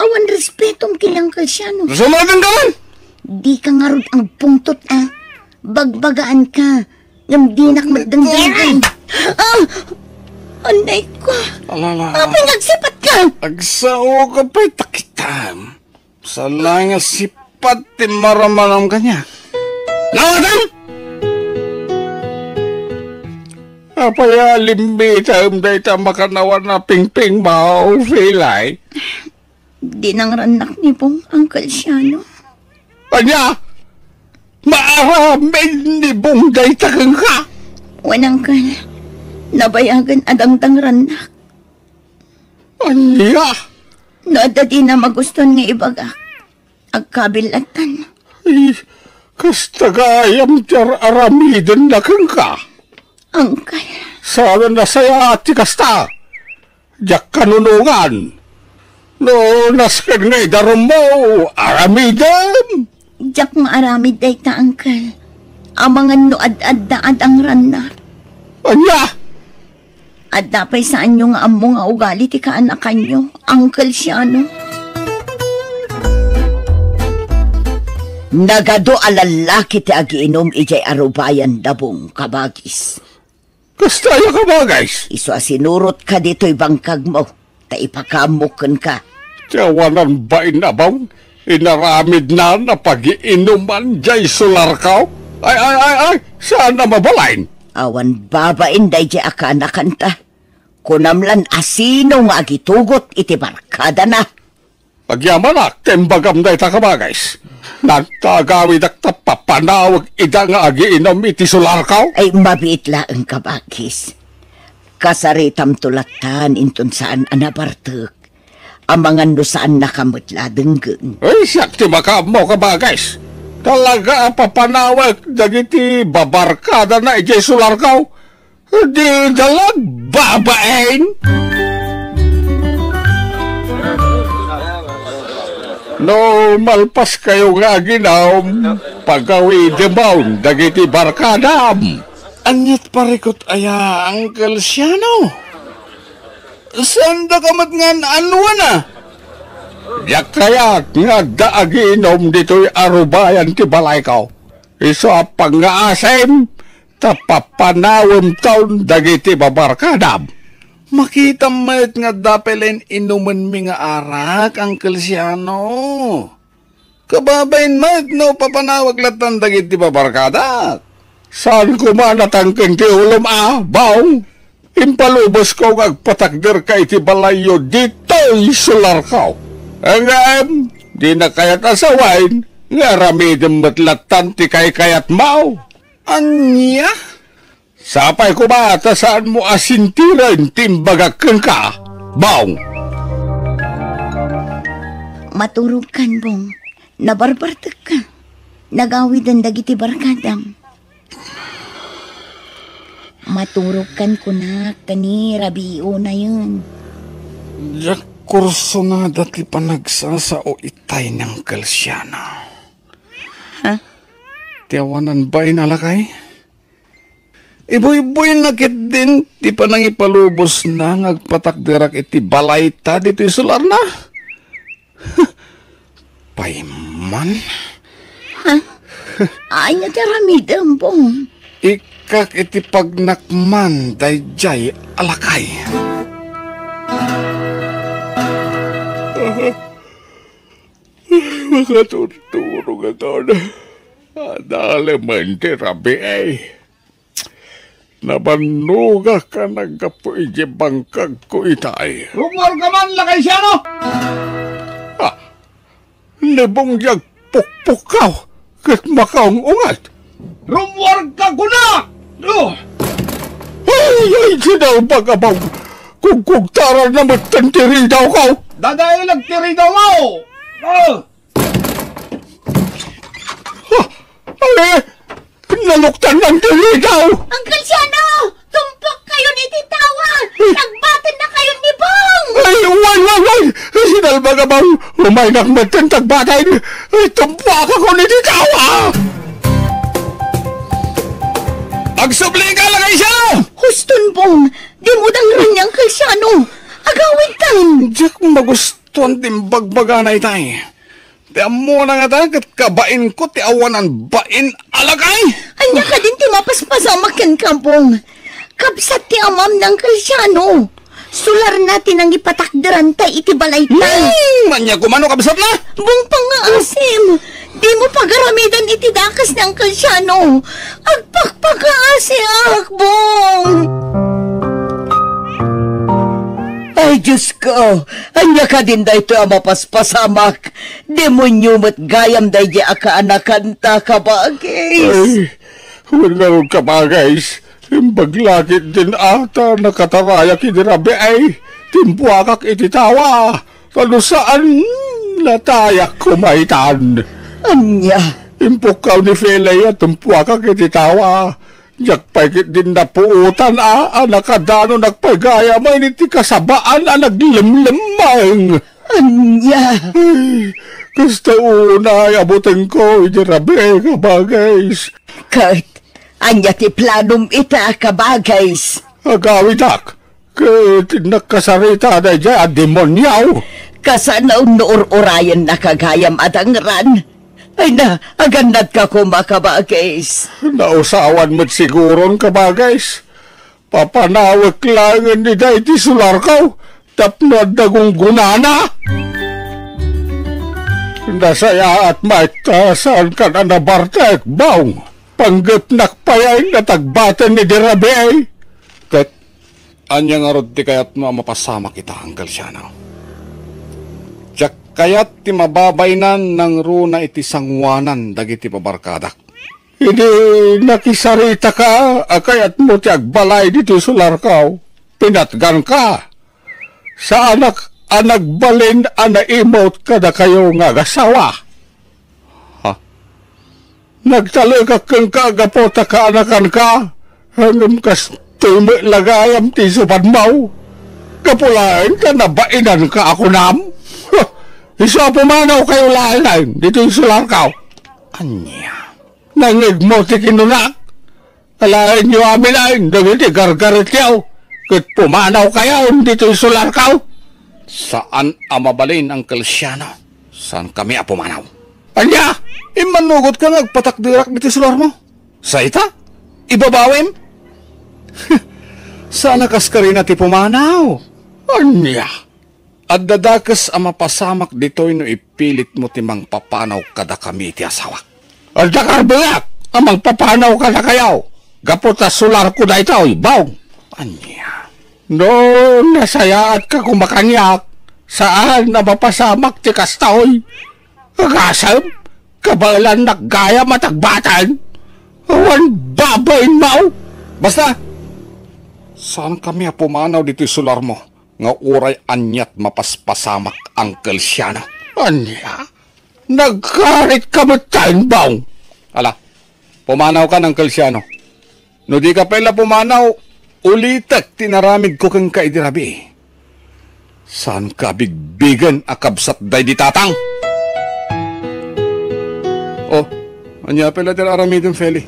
Awan respetom ken ni Uncle Siano. Sumaganggaman! Dika ngarud agpungtot, a. Bagbagaanka, ngem dinak met denggengen. Ah! Anay ko. Alala. Apay nga agsipatka? Agsaoka pay ta kitam. Saan nga sipat ti maramanam kaniak. Nawatam! Apay a limbitem dayta makannawan a pingpingmo, Felay? Dinangrannak ni Bong, Uncle Siano. Ania? Maaramid ni Bong dayta kenka? Wen, Uncle. Nabayagen a dangdangrannak. Ania? No adda dina magustuan nga ibagak, agkabil lattan. Ay, kasta gayam ti ar-aramidenna kenka. Uncle. Saan a nasayaat ti kasta. Diak kanunongan. No nasken nga idarummo, aramidem. Diak maaramid dayta, Uncle. Amangan no ad-adda a dangrannak. Ania? Adda pay saanyo nga ammo nga ugali ti kaanakanyo, Uncle Siano? Nagadu a lallaki ti agiinum idiay arubayan da Bong, kabagis. Kasta aya, kabagis? Isu a sinurotka ditoy bangkagmo, ta ipakaammok kenka. Ti awanan bain a Bong, inaramidna a pagiinuman diay solarko? Ay, ay, ay, ay, saan a mabalin? Awan babain daydiay a kaanakanta. Kunam lan a sino nga agitugot iti barkadana. Agyamanak ta imbagam dayta, kabagis. Nagtagawidak ta papanawek ida nga agiinum iti solarko? Ay, mabiit laeng, kabagis. Kasaritamto lattan inton saan a nabartek. Amangan no saannaka met la denggen. Ay, siak ti makaammo, kabagis. Talaga a papanawek dagiti babarkadana idiay solarko. Dida la agbabain. No malpaskayo nga aginum, pagawidemon dagiti barkadam. Aniat parikut aya, Uncle Siano? Saandaka met nga an-annuana? Diak kayat nga adda agiinum ditoy arubayan ti balayko. Isu a pangngaasim, ta papanawemton dagiti babarkadam. Makitam met nga adda pay laeng inumenmi nga arak, Uncle Siano. Kababain met no papanawek lattan dagiti babarkadak. Saan koma natangken ti ulom a, Bong? Impalubosko nga agpatakderka iti balayyo ditoy solarko. Ngem, dina kayat a sawen nga aramidem met lattan ti kaykayatmo. Ania? Sapay koma ta saanmo a sintiren ti imbagak kenka, Bong. Maturogkan, Bong. Nabarbartekka. Nagawiden dagiti barkadam. Maturogkan kunak, ta ni rabii unayen. Diak kursunada ti panagsasao itay ni Uncle Siano. Ha? Ti awanan bain a lakay? Ibuybuyna ketdin ti panangipalubosna nga agpatakderak iti balayta ditoy solarna. Pay man. Ha? Ania ti aramidem, Bong? Ikkak iti pagnakman daydiay a lakay. Makaturturong a taon. Adalemen ti rabii. Nabannogak a naggapu iti bangkagko itay. Rummuarka man, Lakay Siano! Ah, ni Bong ti agpukpukkaw ket makaung-unget. Rummuarka kuna! Oh! Ay, ay, sinalbag a Bong! Kugkugtaranna metten ti ridawko! Dadaelag ti ridawmo! Oh! Ah! Ay! Naluktanna ti ridaw! Uncle Siano! Tumpokkayon iti tawa! Tagbatennakayon ni Bong! Ay, wan, wan, wan! Sinalbag a Bong! Umaynak metten tagbaten! Ay, tumpuakakon iti tawa! Agsubli ka, Lakay Siano! Huston, Bong! Dimo dangran ni Uncle Siano! Agawidtan! Diak magustuan ti imbagbagana itay. Ti ammona ngata ket kabainko ti awanan bain a lakay. Ania kadin ti mapaspasamak kenka, Bong? Kabsat ti amam ni Uncle Siano. Sularna ti nangipatakderanta iti balayta. Hmm, ania koma no kabsatna? Bong, pangngaasim. Dimo pagaramidan iti dakes ni Uncle Siano. Agpakpakaasiak, Bong. Ay, Diosko, ania kadin daytoy a mapaspasamak? Demonio met gayam daydiay a kaanakanta, kabagis. Ay, wen ngarud, kabagis, imbag la ketdin a ta nakatarayak idi rabii. Timpuakak iti tawa. Ta no saan, natayak koma itan. Ania? Impukkaw ni Felay a timpuakak iti tawa. Diak pay ketdin napuotan a, a nakadanon pay gayamen iti kasabaan a naglemlemmeng. Ania? Ay, kasta unay a butengko iti rabii, kabagis. Ket ania ti planom ita, kabagis? Agawidak ket nakasarita daydiay a demonio. Kasano no ur-urayennaka gayam a dangran? Ay na, agannadka koma, kabagis. Nausawan met siguron, kabagis. Papanawek laengen ida iti solarko tapno adda gunggonana. Nasayaat met ta saankan a nabartek, Bong. Panggepnak pay a tagbaten idi rabii. Ket ania ngarud ti kayatmo a mapasamak ita, Uncle Siano? Diak kayat ti mababainan nangruna iti sangoanan dagiti babarkadak. Idi nakisaritaka a kayatmo ti agbalay ditoy solarko, pinatganka. Saanak a nagbalin a naimut kadakayo nga agasawa. Ha? Nagtalekak kenka gapu ta kaanakanka, ngem kastoy met la gayam ti isupadmo. Gapu laeng ta nabainanka a kunam. Isu a pumanawkayo laengen ditoy solarko. Ania? Nangngegmo ti kinunak? Alaenyo amin dagiti gargaretyo, ket pumanawkayon ditoy solarko. Saan a mabalin, Uncle Siano. Saankami a pumanaw. Ania? Immannugotka nga agpatakderak ditoy solarmo? Sa ita? Ibabawim? Saan a kaskarina ti pumanaw? Ania? Adda dakes a mapasamak ditoy no ipilitmo ti mangpapanaw kadakami iti asawak. Adda karbuyak a mangpapanaw kadakayo, gapu ta solarko daytoy, Bong. Ania? No nasayaatka koma kaniak, saan a mapasamak ti kastoy. Agasem, kabaelannak gayam a tagbaten. Awan babainmo. Basta, saankami a pumanaw ditoy solarmo nga uray aniat mapaspasamak, Uncle Siano. Ania? Nagkaritka metten, Bong? Ala, pumanawkan, Uncle Siano. No dika pay la pumanaw, ulitek ti inaramidko kenka idi rabii. Saanka a bigbigen a kabsat daydi tatang? Oh, ania pay la ti aramidem, Feli?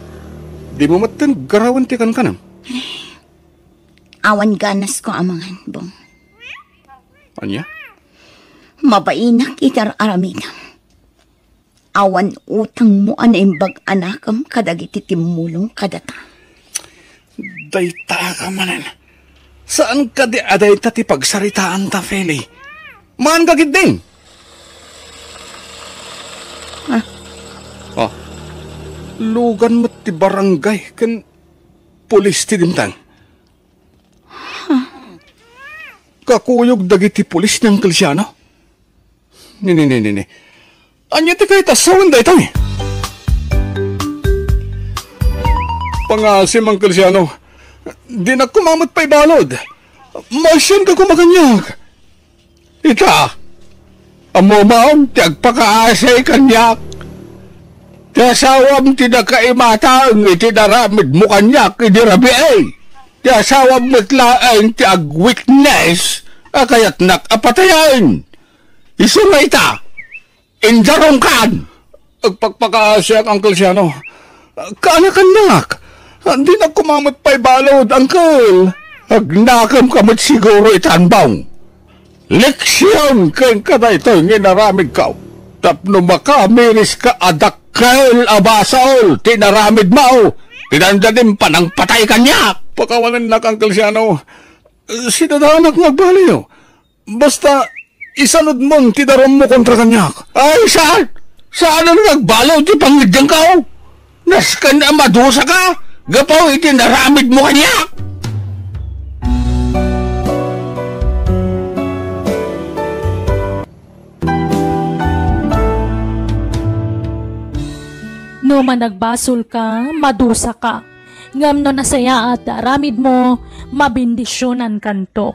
Dimo metten garawen ti kankanam? Awan ganasko a mangan, Bong. Ania? Mabainak iti ar-aramidem. Awan utangmo a naimbag a nakem kadagiti timmulong kadata. Dayta ka manen. Saan kadi a dayta ti pagsaritaanta, Feli? Mangan ka ketdin. Ah. Oh. Lugan met ti barangay ken pulis ti dimteng. Kakuyog dagiti pulis ni Uncle Siano. Ni, ni, ni, ni, ni. Ania ti kayat a sawen daytoy? Pangasim, Uncle Siano. Dinak koma met pay balud. Malsianka koma kaniak. Ita, ammom ti agpakaasi kaniak. Ti asawam ti nakaimatang iti naramidmo kaniak idi rabii. Ti asawam met laeng ti agwitness a kayatnak a patayen. Isu nga ita, indarongkan! Agpakpakaasiak, Uncle Siano. Kaanakannak. Dinak koma met pay balud, Uncle. Agnakemka met siguro ita, Ambong. Leksion kenka daytoy nga inaramidko tapno makamiriska a dakkel a basol ti inaramidmo. Ti dandani panangpatay kaniak. Pakawanennak, Uncle Siano. Sidadanak nga agbaliw. Basta, isanudmon ti darummo kontra kaniak. Ay, saan? Saan a nagbaliw ti pangngeddengko? Nasken a madusaka gapu iti naramidmo kaniak. No managbasolka, madusaka. Ngem no nasayaat ti aramidmo, mabendisionankanto.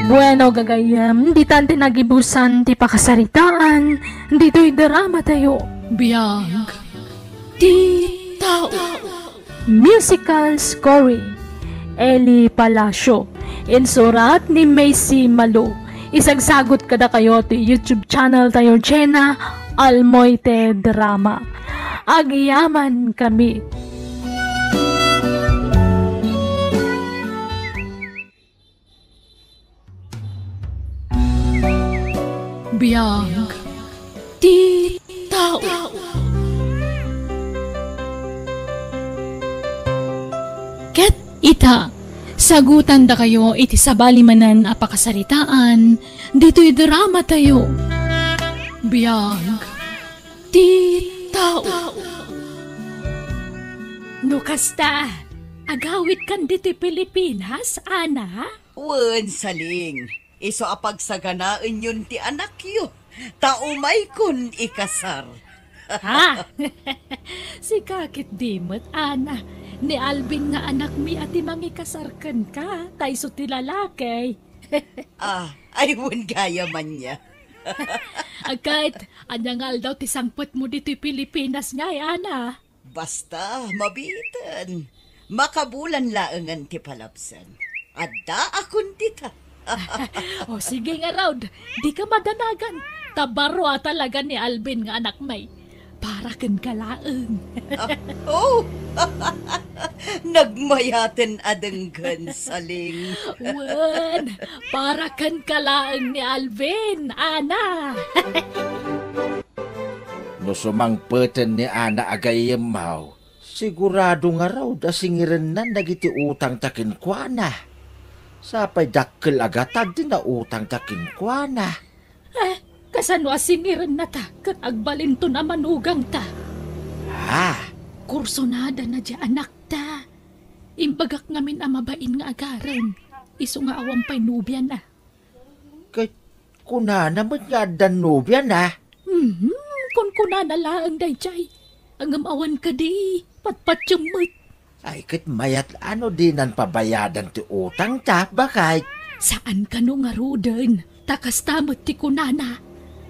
Bueno, gagayyem, ditan ti nagibusan ti pakasaritaan ditoy dramatayo. Biag ti tao. Musical scoring, Eli Palacio. Insurat ni Macy Malo. Isagsagut kadakayo ti YouTube channel tayo, Jenna Almoite Drama. Agyamankami. Biag ti tao. Ket ita, sagutandakayo iti sabali manen a pakasaritaan ditoy dramatayo. Biag ti tao. No kasta, agawidkan ditoy Pilipinas, Ana? Wen, Saling. Isu a pagsaganaenyon ti anakyo, ta umaykon ikasar. Ha? Sika ketdi met, Ana. Ni Alvin nga anakmi a ti mangikasar kenka, ta isu ti lalaki. Ah, ay, wen gayam ania. Ket, ania nga aldaw ti sangpetmo ditoy Pilipinas ngay, Ana? Basta, mabiiten. Makabulan laengen ti palabsen. Addaakon dita. O, sige ngarud, dika madanagan. Ta baro a talaga ni Alvin nga anakmi. Para kenka laeng. Ah, oh! Nagmayaten a denggen, Saling. Wen, para kenka laeng ni Alvin, Ana. No sumangpeten ni Ana a gayyemmo, sigurado ngarud a singirennan dagiti utangta kenkuana. Sapay dakkel a gatad ti nautangta kenkuana. Eh, kasano a singirennata ket agbalinton a manugangta? Ah! Kursunadana diay anakta. Imbagak ngamin a mabain nga agaran, isu nga awan pay nobiana. Ket kunana met nga addan nobiana? Mhm, kunkunana laeng daydiay. Ngem awan kadi, patpatiem met. Ay, ket mayat a no dinan pabayadan ti utangta, baket? Saan kano ngaruden, ta kasta met ti kunana.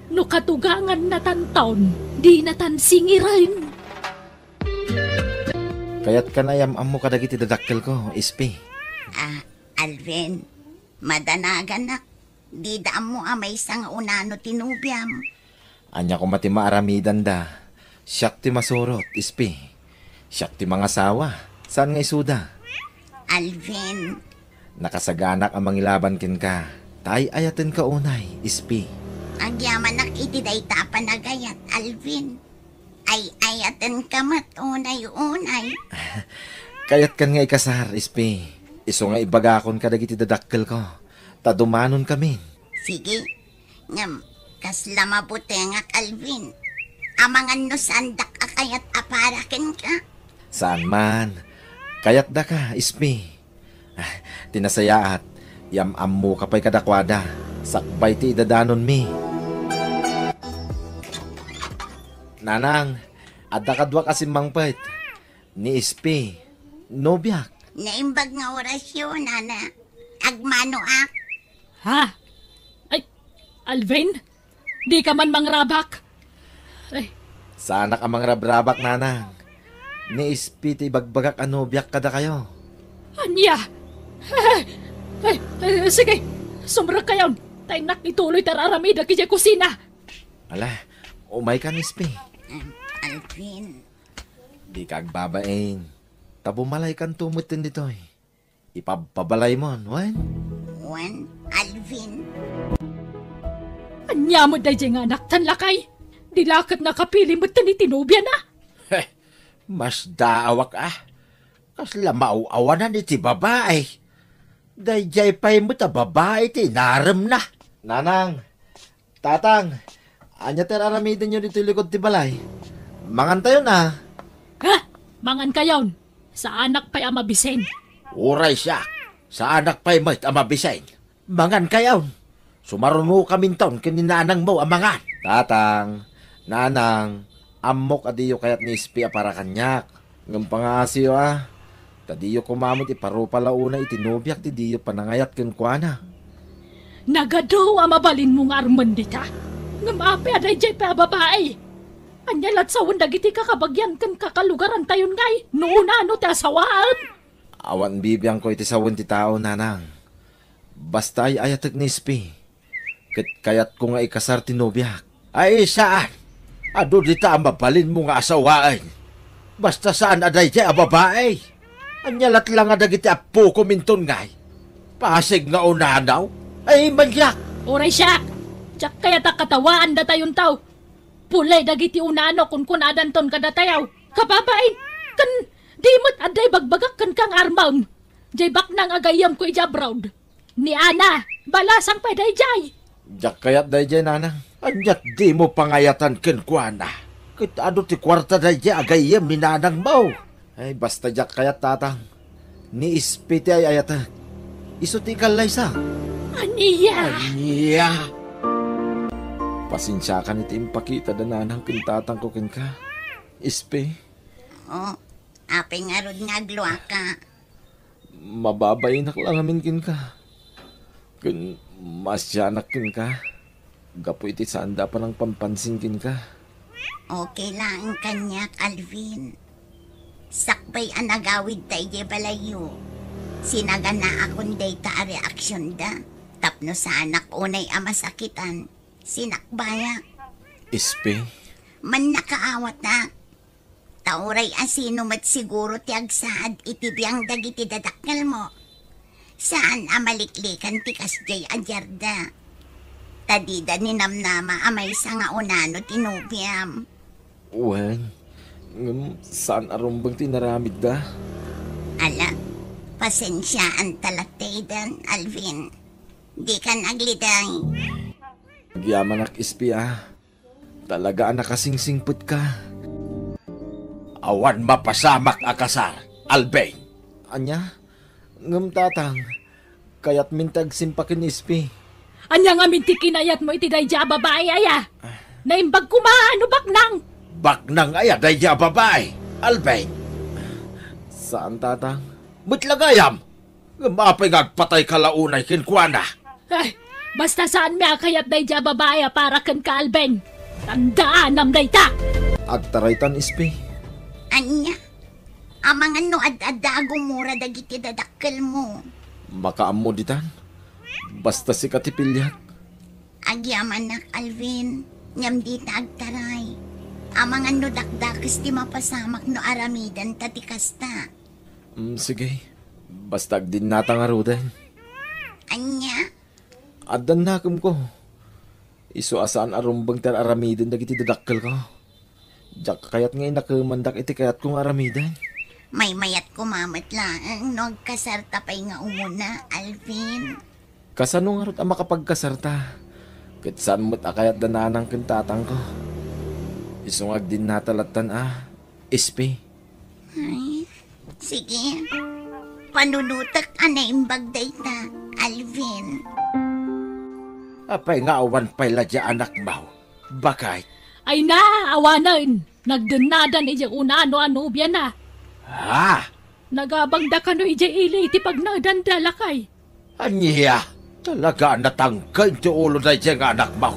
No katugangannatanton, dinatan singiren. Kayatkan a yam-ammo kadagiti dadakkelko, Ispi. Ah, Alvin, madanaganak. Dida ammo a maysa nga unano ti nobiam. Ania koma ti maaramidanda? Siak ti masurot, Ispi. Siak ti mangasawa. Saan nga isuda? Alvin. Nakasaganak a mangilaban kenka. Ta ay-ayatenka unay, Ispi. Agyamanak iti dayta a panagayat, Alvin. Ay-ayatenka met unay-unay. Kayatkan nga ikasar, Ispi. Isu nga ibagakon kadagiti dadakkelko. Ta dumanonkamin. Sige. Ngem, kasla mabutengak, Alvin. Amangan no saandak a kayat a para kenka? Saan man. Kayatdaka, Ispi. Ah, ti nasayaat, iam-ammoka pay kadakuada, sakbay ti idadanonmi. Nanang, adda kaduak a simmangpet. Ni Ispi, nobiak. Naimbag nga orasyo, nana. Agmanoak. Ha? Ay, Alvin? Dika man mangrabak? Ay. Saanak a mangrabrabak, nanang. Ni Ispi ti ibagbagak a nobiak kadakayo. Ania? Ay, ay, ay, sige, sumrekkayon. Ta innak ituloy ti ar-aramidek idiay kusina. Ala, umayka, Ispi. Em, Alvin. Dika agbabain. Ta bumalaykanto metten ditoy. Ipabpabalaymon, wen? Wen, Alvin. Ania met daydiay nga anak tan lakay? Di la ket nakapili metten iti nobiana? Heh, masdaawak a. Kasla maaw-awanan iti babai. Daydiay pay met a babai ti inaremna. Nanang, Tatang, ania ti ar-aramidenyo ditoy likod ti balay? Mangantayon a. Ha? Mangankayon? Saanak pay a mabisin. Uray siak, saanak pay met a mabisin. Mangankayon. Sumarunokaminton ken ni nanangmo a mangan. Tatang, nanang, ammok a diyo kayat ni Ispi a para kaniak. Ngem pangaasiyo a, ta diyo koma met iparupa la unay iti nobiak ti diyo panangayat kenkuana. Nagadu a mabalinmo nga armen dita. Ngem apay a daydiay pay a babai? Ania lat sawen dagiti kakabagian ken kakalugarantayon ngay no unano ti asawaem? Awan bibiangko iti sawen ti tao, nanang. Basta ay-ayatek ni Ispi. Ket kayatko nga ikasar ti nobiak. Ay, saan? Adu dita a mabalinmo nga asawaen. Basta saan a daydiay a babai. Ania lat la nga dagiti appokominton ngay? Pasig nga unanaw? Ay, maniak! Uray siak! Diak kayat a katawaan datayonto. Pulay dagiti unano kunkunadanton kadatayo. Kababain, ken di met adda ibagbagak kenka nga armem. Jay baknang agayyemko iti abroad. Ni Ana, balasang pay dayjay. Diak kayat dayjay, nanang. Aniat dimo pangayatan kenkuana? Ket adu ti kuarta dayjay a gayyem ni nanangmo. Ay, basta diak kayat, tatang. Ni Ispi ti ay-ayatek. Isu ti ikallaysa. Ania? Ania? Pasensiakan iti impakita da nanang ken tatangko kenka. Ispi. Oh, apay ngarud nga agluaka? Mababainak la ngamin kenka. Ken maasianak kenka. Gapu iti saanda a panangpampansin kenka. Okay laeng kaniak, Alvin. Sakbay a nagawidta idiay balayyo, sinaganaakon dayta a reaksionda tapno saanak unay a masakitan. Sinakbayak. Ispi? Mannakaawata. Ta uray a sino met siguro ti agsaad iti biang dagiti dadakkelmo. Saan a maliklikan ti kasdiay a diarda. Ta dida ninamnama a maysa nga unano ti nobiam. Wen, ngem saan a rumbeng ti inaramidda. Ala, pasensiaanta lattayden, Alvin. Dikan agliday. Agyamanak, Ispi, a. Talaga a nakasingsingpetka. Awan mapasamak a kasar, Alvin. Ania? Ngem, tatang, kayatmin ti agsimpa ken Ispi. Ania ngamin ti kinayatmo iti dayjay a babai aya? Naimbag koma no baknang. Baknang aya dayjay a babai, Alvin? Saan, tatang. Met la gayam. Ngem apay nga agpatayka la unay kenkuana? Ay, basta saanmi a kayat dayjay a babai a para kenka, Alvin. Tandaanam dayta! Agtaraytan, Ispi. Ania? Amangan no ad-adda a gumura dagiti dadakkelmo. Makaammo ditan. Basta sika ti piliak. Agyamanak, Alvin. Ngem dita agtaray. Amangan no dakdakes ti mapasamak no aramidenta ti kasta. Mm, sige. Basta agdinnata ngaruden. Ania? Addan nakemko. Isu a saan a rumbeng ti ar-aramiden dagiti dadakkelko. Diak kayat nga inakemandak iti kayatko nga aramiden. Maymayat koma met laeng no agkasarta pay nga umuna, Alvin. Kasano ngarud a makapagkasarta? Ket saan met a kayat da nanang ken tatangko. Isu nga agdinnata lattan a, Espe. Ay, sige. Panunotek a naimbag dayta, Alvin. Apay nga awan pay la diay anakmo, baket? Ay na, awanen. Nagdennadan idiay una no a nobiana. Ha? Nagabangda kano idiay ili iti pagnaedanda, lakay. Ania? Talaga a natangken ti ulo daydiay nga anakmo.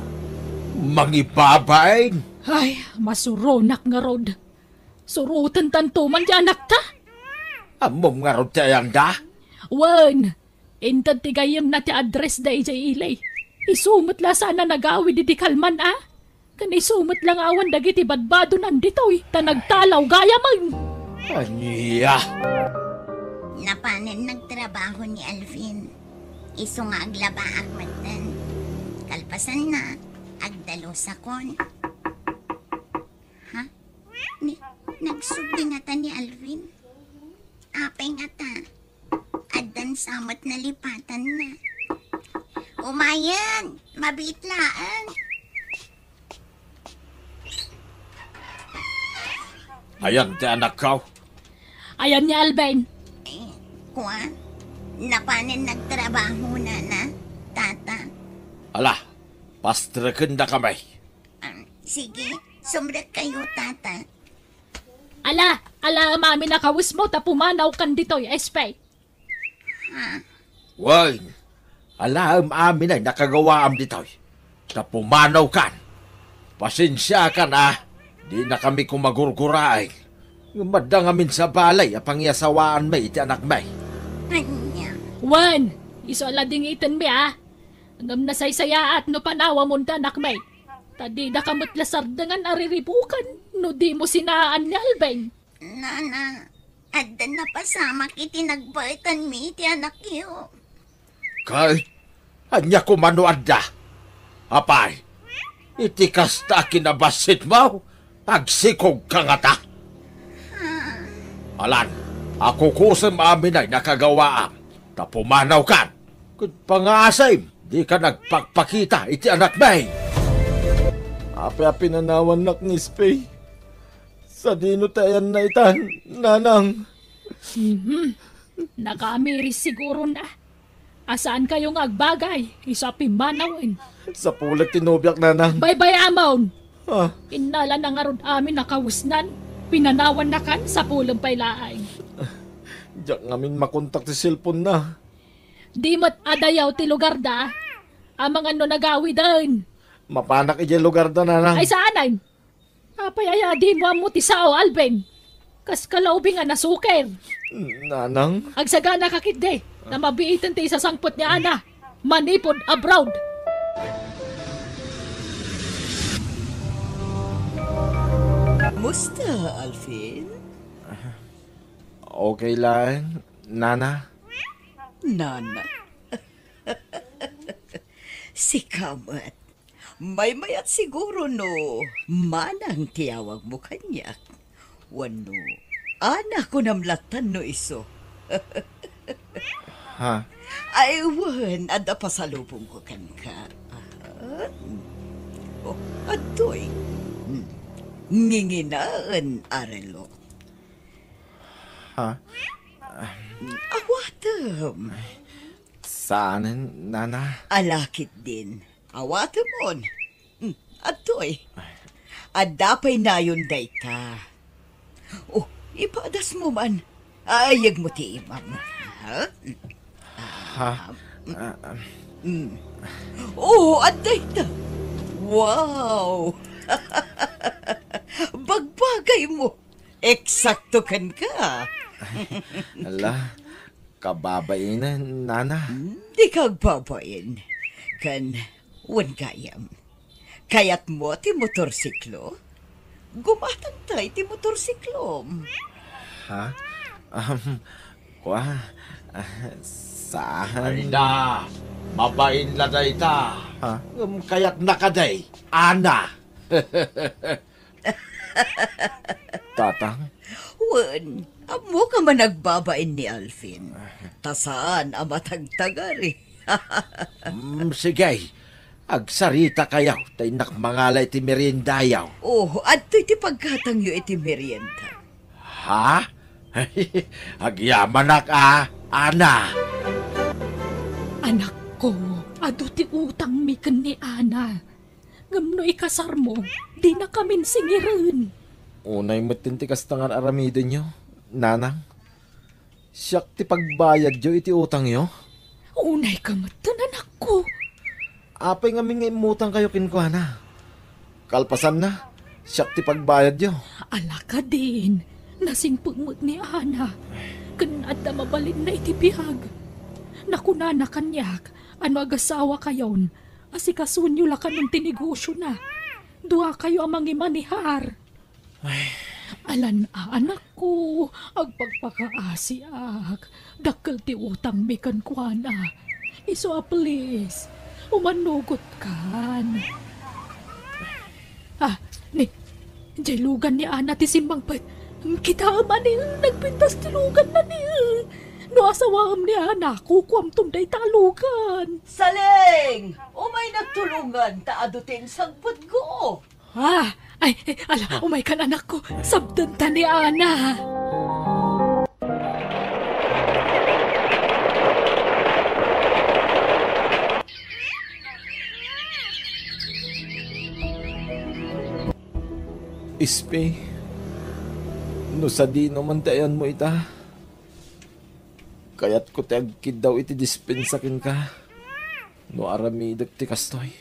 Mangibabain! Ay, masuronak ngarud. Surotentanto man ti anakta. Ammom ngarud ti ayanda? Wen, inted ti gayyemna ti addressda idiay ili. Isu met la saan a nagawid idi kalman a. Ken isu met la nga awan dagiti badbadonan ditoy, ta nagtalaw gayamen. Ania? Napanen nagtrabaho ni Alvin. Isu nga aglabaak metten. Kalpasanna, agdalusakon. Ha? Ni, nagsubli ngata ni Alvin? Apay ngata? Addan sa met nalipatanna. Umayen, mabiit laeng. Ayan ti anakko. Ayan ni Alvin. Eh, kua, napanen nagtrabaho, nana, tata. Ala, pastrekendakami. Ah, sige, sumrekkayo, tata. Ala, alaem amin a kawesmo ta pumanawkan ditoy, Espe. Ha? Wen, alaem amin a nakagawaam ditoy, ta pumanawkan. Pasensiakan a, dinakami koma gurguraen. Ngem adda ngamin sa balay a pangiyasawaanmi iti anakmi. Ania? Wen, isu a la dingitenmi a. Ngem nasaysayaat no panawamon ti anakmi. Ta didaka met la sardengan a riribuken no dimo sinaan ni Alvin. Nana, adda napasamak iti nagbaetanmi iti anakyo. Ket ania koma no adda? Apay, iti kasta a kinabassitmo, agsikogka ngata? Alan, a kukusem amin a nakagawaam, ta pumanawkan. Ket pangaasim, dika nagpakpakita iti anakmi. Apay a pinanawannak ni Espey? Sadino ti ayanna itan, nanang? Mhm. Nakaamiris sigurona a saankayo nga agbagay isu a pimmanawen. Sapulek ti nobiak, nanang. Baybay-amon! Ah. Innalana ngarud amin a kawesnan. Pinanawannakan, sapulem pay laeng. Diak ngamin makontak ti cellphone-na. Di met adayaw ti lugarda. Amangan no nagawiden. Mapanak idiay lugarda, nanang. Ay, saanen? Apay aya dimo ammo ti sao, Alvin? Kas kalaubing a nasuker. Nanang? Agsaganaka ketdi, ta mabiiten ti isasangpet ni Ana manipud abroad. Kumusta, Alvin? Okay laeng, Nana. Nana. Sika met. Maymayat siguro no Manang ti awagmo kaniak. Wenno Ana kunam lattan no isu. Ha? Ay, wen, adda pasalubongko kenka. Ah, oh, adtoy. Hmm. Nginginaen a relo. Ha? Awatem. Saanen, Nana? Ala ketdin. Awatemon. Hmm, adtoy. Adda pay nayon dayta. Oh, ipadasmo man. Ayegmo ti imam. Ha? Ha? Ah, ah. Hmm. Oh, adda ita. Wow! Bagbagaymo. Eksakto kenka. Ala, kababain, Nana. Hmm, dika agbabain. Ken, wen gayam. Kayatmo ti motorsiklo? Gumatangta iti motorsiklom. Ha? Um, kua, ah, saan? Ay na, mabain la dayta. Ha? Um, kayatna kadi, Ana. Tatang? Wen, ammok a managbabain ni Alvin. Ta saan a matagtagari. Mm, sige. Agsaritakayo ta innak mangala iti meriendayo. Oh, adtoy ti paggatangyo iti merienda. Ha? Agyamanak a, Ana. Anakko, adu ti utangmi ken ni Ana. Ngem no ikasarmo, dinakamin singiren. Unay met ti kasta nga ar-aramidenyo, nanang. Siak ti pagbayadyo iti utangyo. Unayka metten, anakko. Apay ngamin nga immutangkayo kenkuana? Kalpasanna, siak ti pagbayadyo. Ala kadin, nasingpet met ni Ana. Ken adda mabalinna iti biag. Nakunana kaniak, a no agasawakayon, asikasonyo la kanon ti negosiona. Duakayo a mangimanehar. Ay. Alan a, anakko, agpakpakaasiak. Dakkel ti utangmi kenkuana. Isu a, please, umannugotkan. Ah, ni, diay lugan ni Ana ti simmangpet. Kitaem a ni, nagpintas ti luganna ni. No asawaem ni Ana, kukuamton dayta a lugan. Saleng! Umaynak tulongan ta adu ti insangpetko. Ah, ay, ay, ala, umaykan, anakko. Sabdenta ni Ana. Ispi, no sadino man ti ayanmo ita, kayatko ti agkiddaw iti dispensa kenka no aramidek ti kastoy.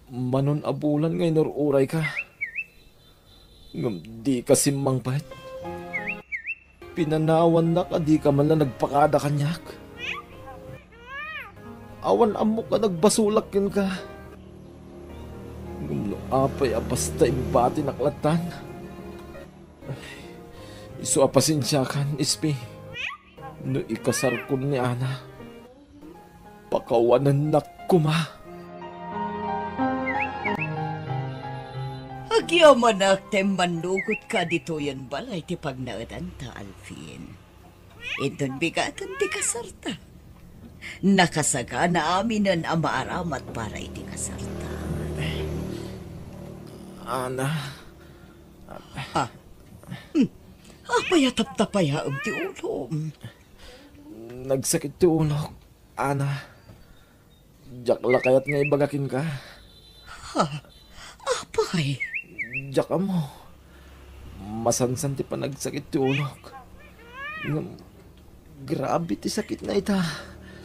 Manon a bulan nga inur-urayka, ngem dika simmangpet. Pinanawannak a dika man la nagpakada kaniak. Awan ammok a nagbasolak kenka. Ngem no apay a basta imbatinak lattan, isu a pasensiakan, Ispi. No ikasarkon ni Ana, pakawanennak koma. Agyamanak ta immannugotka ditoyen balay ti pagnaedanta, Alvin. Inton bigaten ti kasarta, nakasagana aminen a maaramat para iti kasarta. Ana. Ha? Hmm. Apay a taptapayaem ti ulom? Nagsakit ti ulok, Ana. Diak la kayat nga ibaga kenka. Ha? Apay? Diak ammo. Masansan ti panagsakit ti ulok. Ngem, grabe ti sakitna ita.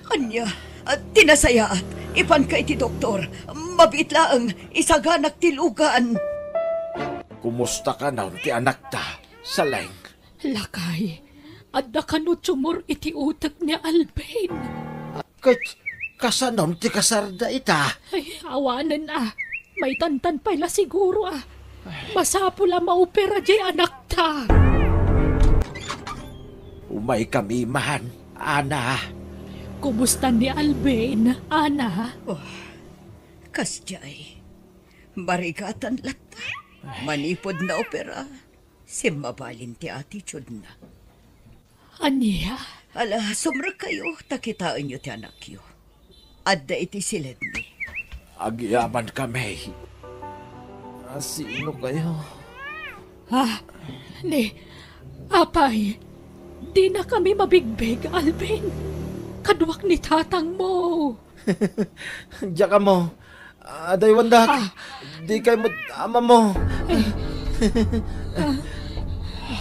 Ania? Ah, ti nasayaat, ipanka iti doktor. Mabiit laeng, isaganak ti lugan. Kumusta kanon ti anakta, Saleng? Lakay, adda kano tumor iti utek ni Alvin. Ket kasanon ti kasarda ita? Ay, awanen a. Maitantan pay la siguro a. Masapul a maopera diay anakta. Umaykami man, Ana. Kumusta ni Alvin, Ana? Oh, kasdiay. Marigatan latta. Manipud naopera, simmabalin ti attitude-na. Ania? Ala, sumrekkayo, ta kitaenyo ti anakyo. Adda iti siledmi. Agyamankami. A, sino kayo? Ah, ni, apay, dinakami mabigbig, Alvin. Kaduak ni tatangmo. Diak ammo. Adaywandak. Ah. Dikay met amammo.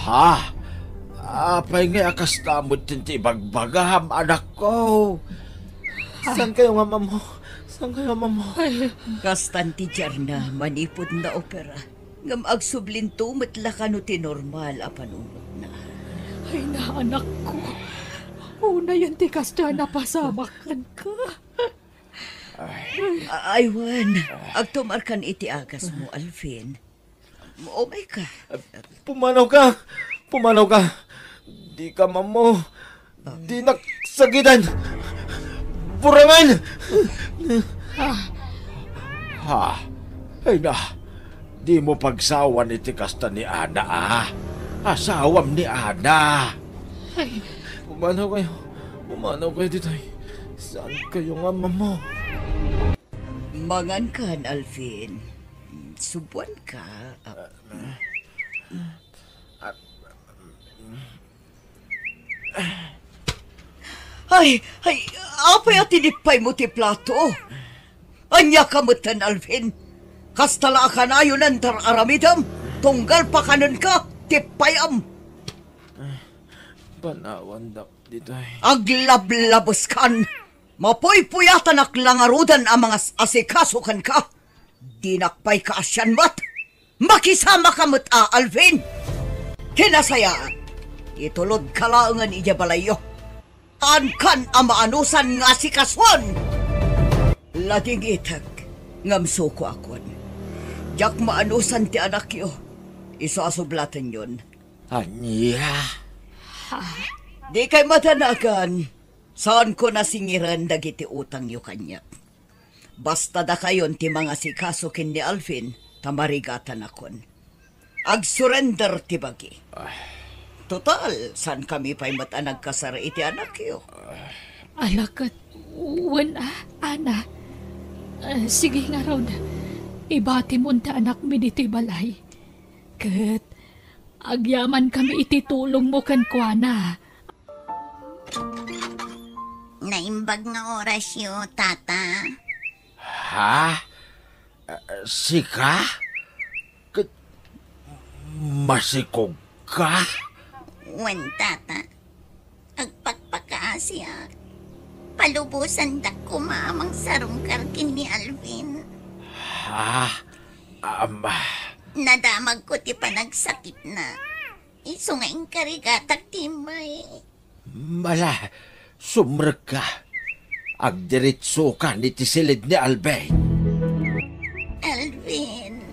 Ha? Apay ngay a kasta met ti ibagbagam, anakko? Saan kayo nga amammo? Saan kayo amammo? Ay. Kastan ti diarna manipud naopera. Ngem agsublinto met la kano ti normal a panunotna. Ay, naanakko. Unayen ti kasta a napasamak kenka. Ay. A-, aywan, agtumarkan iti agasmo, Alvin. Umayka. Pumanawka! Pumanawka! Dika amammo! Dinak sagidan! Burangen! Ah. Ha? Ay na, dimo pagsawan iti kasta ni Ana, a? Asawam ni Ana. Ay. Pumanaw kayo. Pumanaw kayo ditoy. Saan kayo nga amammo? Mangankan, Alvin. Subuanka. Ay, ay, apay a tinippaymo ti plato? Ania ka metten, Alvin? Kasta la a kanayon ti ar-aramidem, tunggal pakanenka, tippayam. Panawandak ditoy. Aglablabeskan! Mapuypuyatanak la ngaruden a mangas-asikaso kenka. Dinak pay kaasian met. Makisamaka met a, Alvin! Kinasayaat, itulodka laengen idiay balayyo. Haankan a maanusan nga asikasuen! Ladingitek, ngem sukoakon. Diak maanusan ti anakyo. Isu a sublatenyon. Ania? Dikay madanagan. Saanko nasingiren dagiti utangyo kaniak. Basta dakayon ti mangasikaso ken ni Alvin, ta marigatanakon. Agsurrender ti bagi. Ay. Total, saankami pay met a nagkasar iti anakyo. Ala ket, wen a, Ana. Ah, sige ngarud, ibatimon ti anakmi ditoy balay. Ket agyamankami iti tulongmo kenkuana. Naimbag nga orasyo, Tata. Ha? Ah, sika? Ket masikogka? Wen, Tata. Agpakpakaasiak. Palubosandak koma a mangsarungkar ken ni Alvin. Ha? Ama. Nadamagko ti panagsakitna. Isu nga inkarigatak ti immay. Mala, sumrekka. Agdiretsokan iti silid ni Alvin. Alvin,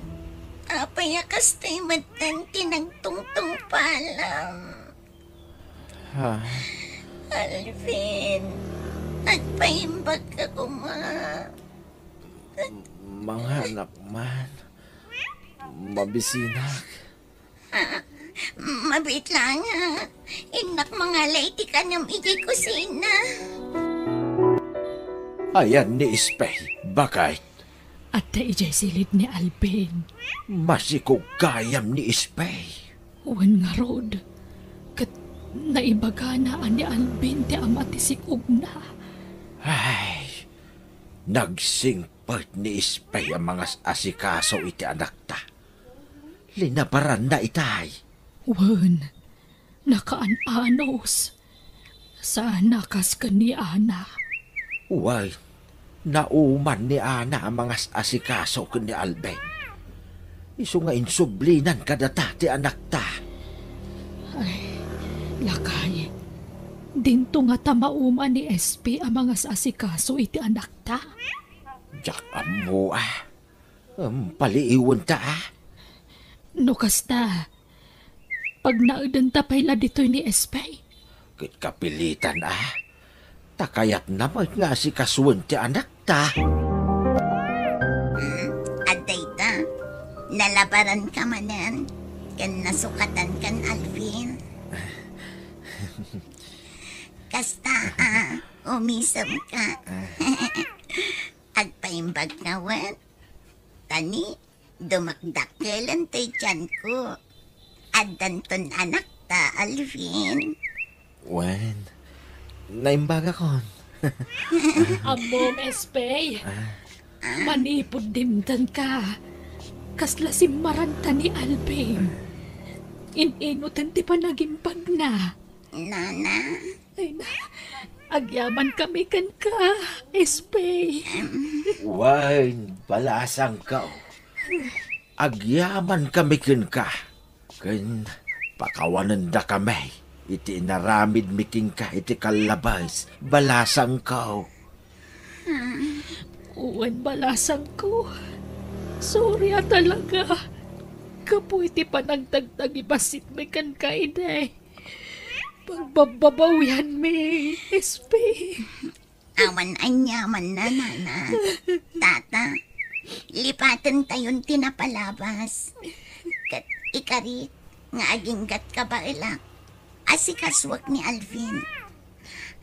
apay a kastoy metten ti nagtungtungpalam? Ha? Alvin, agpaimbagka koma. Manganak man. Mabisinak. Ah, mabiit laeng. Innak mangala iti kanem idiay kusina. Ayan ni Espey, baket. Adda idiay silid ni Alvin. Masikog gayam ni Espey. Wen ngarud, ket naibagana a ni Alvin ti ama ti sikogna. Ay, nagsingpet ni Espey a mangas-asikaso iti anakta. Linabaranna itay. Wen, nakaan-anos. Sana kas ken ni Ana. Wen, nauman ni Ana a mangas-asikaso ken ni Alvin. Isu nga insublinan kadata ti anakta. Ay, lakay, dinto ngata mauman ni Espey a mangas-asikaso iti anakta? Diak ammo a. Em, paliiwenta a. No kasta, pagnaedenta pay la ditoy ni Espey. Ket kapilitan a. Ta kayatna met nga asikasuen ti anakta. Hmm, adda ita. Nalabaranka manen ken nasukatankan, Alvin. Kasta a, umisemka. Agpaimbag nga wen. Ta ni, dumakdakkel ti tianko. Addanton anakta, Alvin. Wen, naimbagakon. Ammom, Espey. Ah. Manipud dimtenka, kasla simmaranta ni Alvin. In-inuten ti panagimbagna. Nana. Ay na, agyamankami kenka, Espey. Wen, balasangko. Agyamankami kenka, ken pakawanendakami iti inaramidmi kenka iti kallabes, balasangko. Wen, balasangko. Sorry a talaga. Gapu iti panagtagtagibasitmi kenka idi. Pagbabbabawianmi, Espey. Awan aniamanna, Nana. Tata, lipatentayon ti napalabas. Ket ikarik nga aginggatka baelak, asikasuek ni Alvin.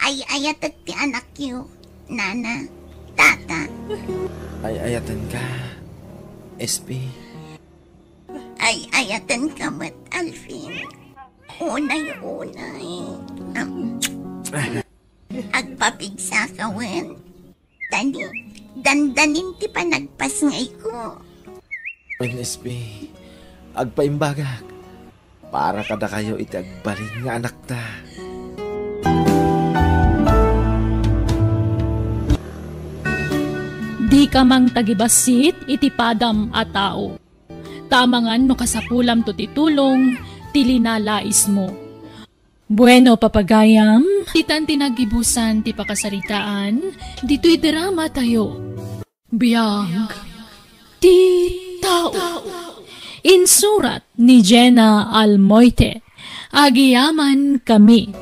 Ay-ayatek ti anakyo, Nana. Tata. Ay-ayatenka, S P. Ay-ayatenka met, Alvin. Unay-unay. Am, agpapigsaka wen. Tani, dandanin ti panagpasngayko. Wen, S P, agpaimbagak. Para kadakayo iti agbalin nga anakta. Dika mangtagibassit iti padam a tao. Tamangan no kasapulamto ti tulong ti linalaismo. Bueno, papagayam, ditan ti naggibusan ti pakasaritaan ditoy drama tayo. Biag ti tao. Insurat ni Jenna Almoite. Agiyaman kami.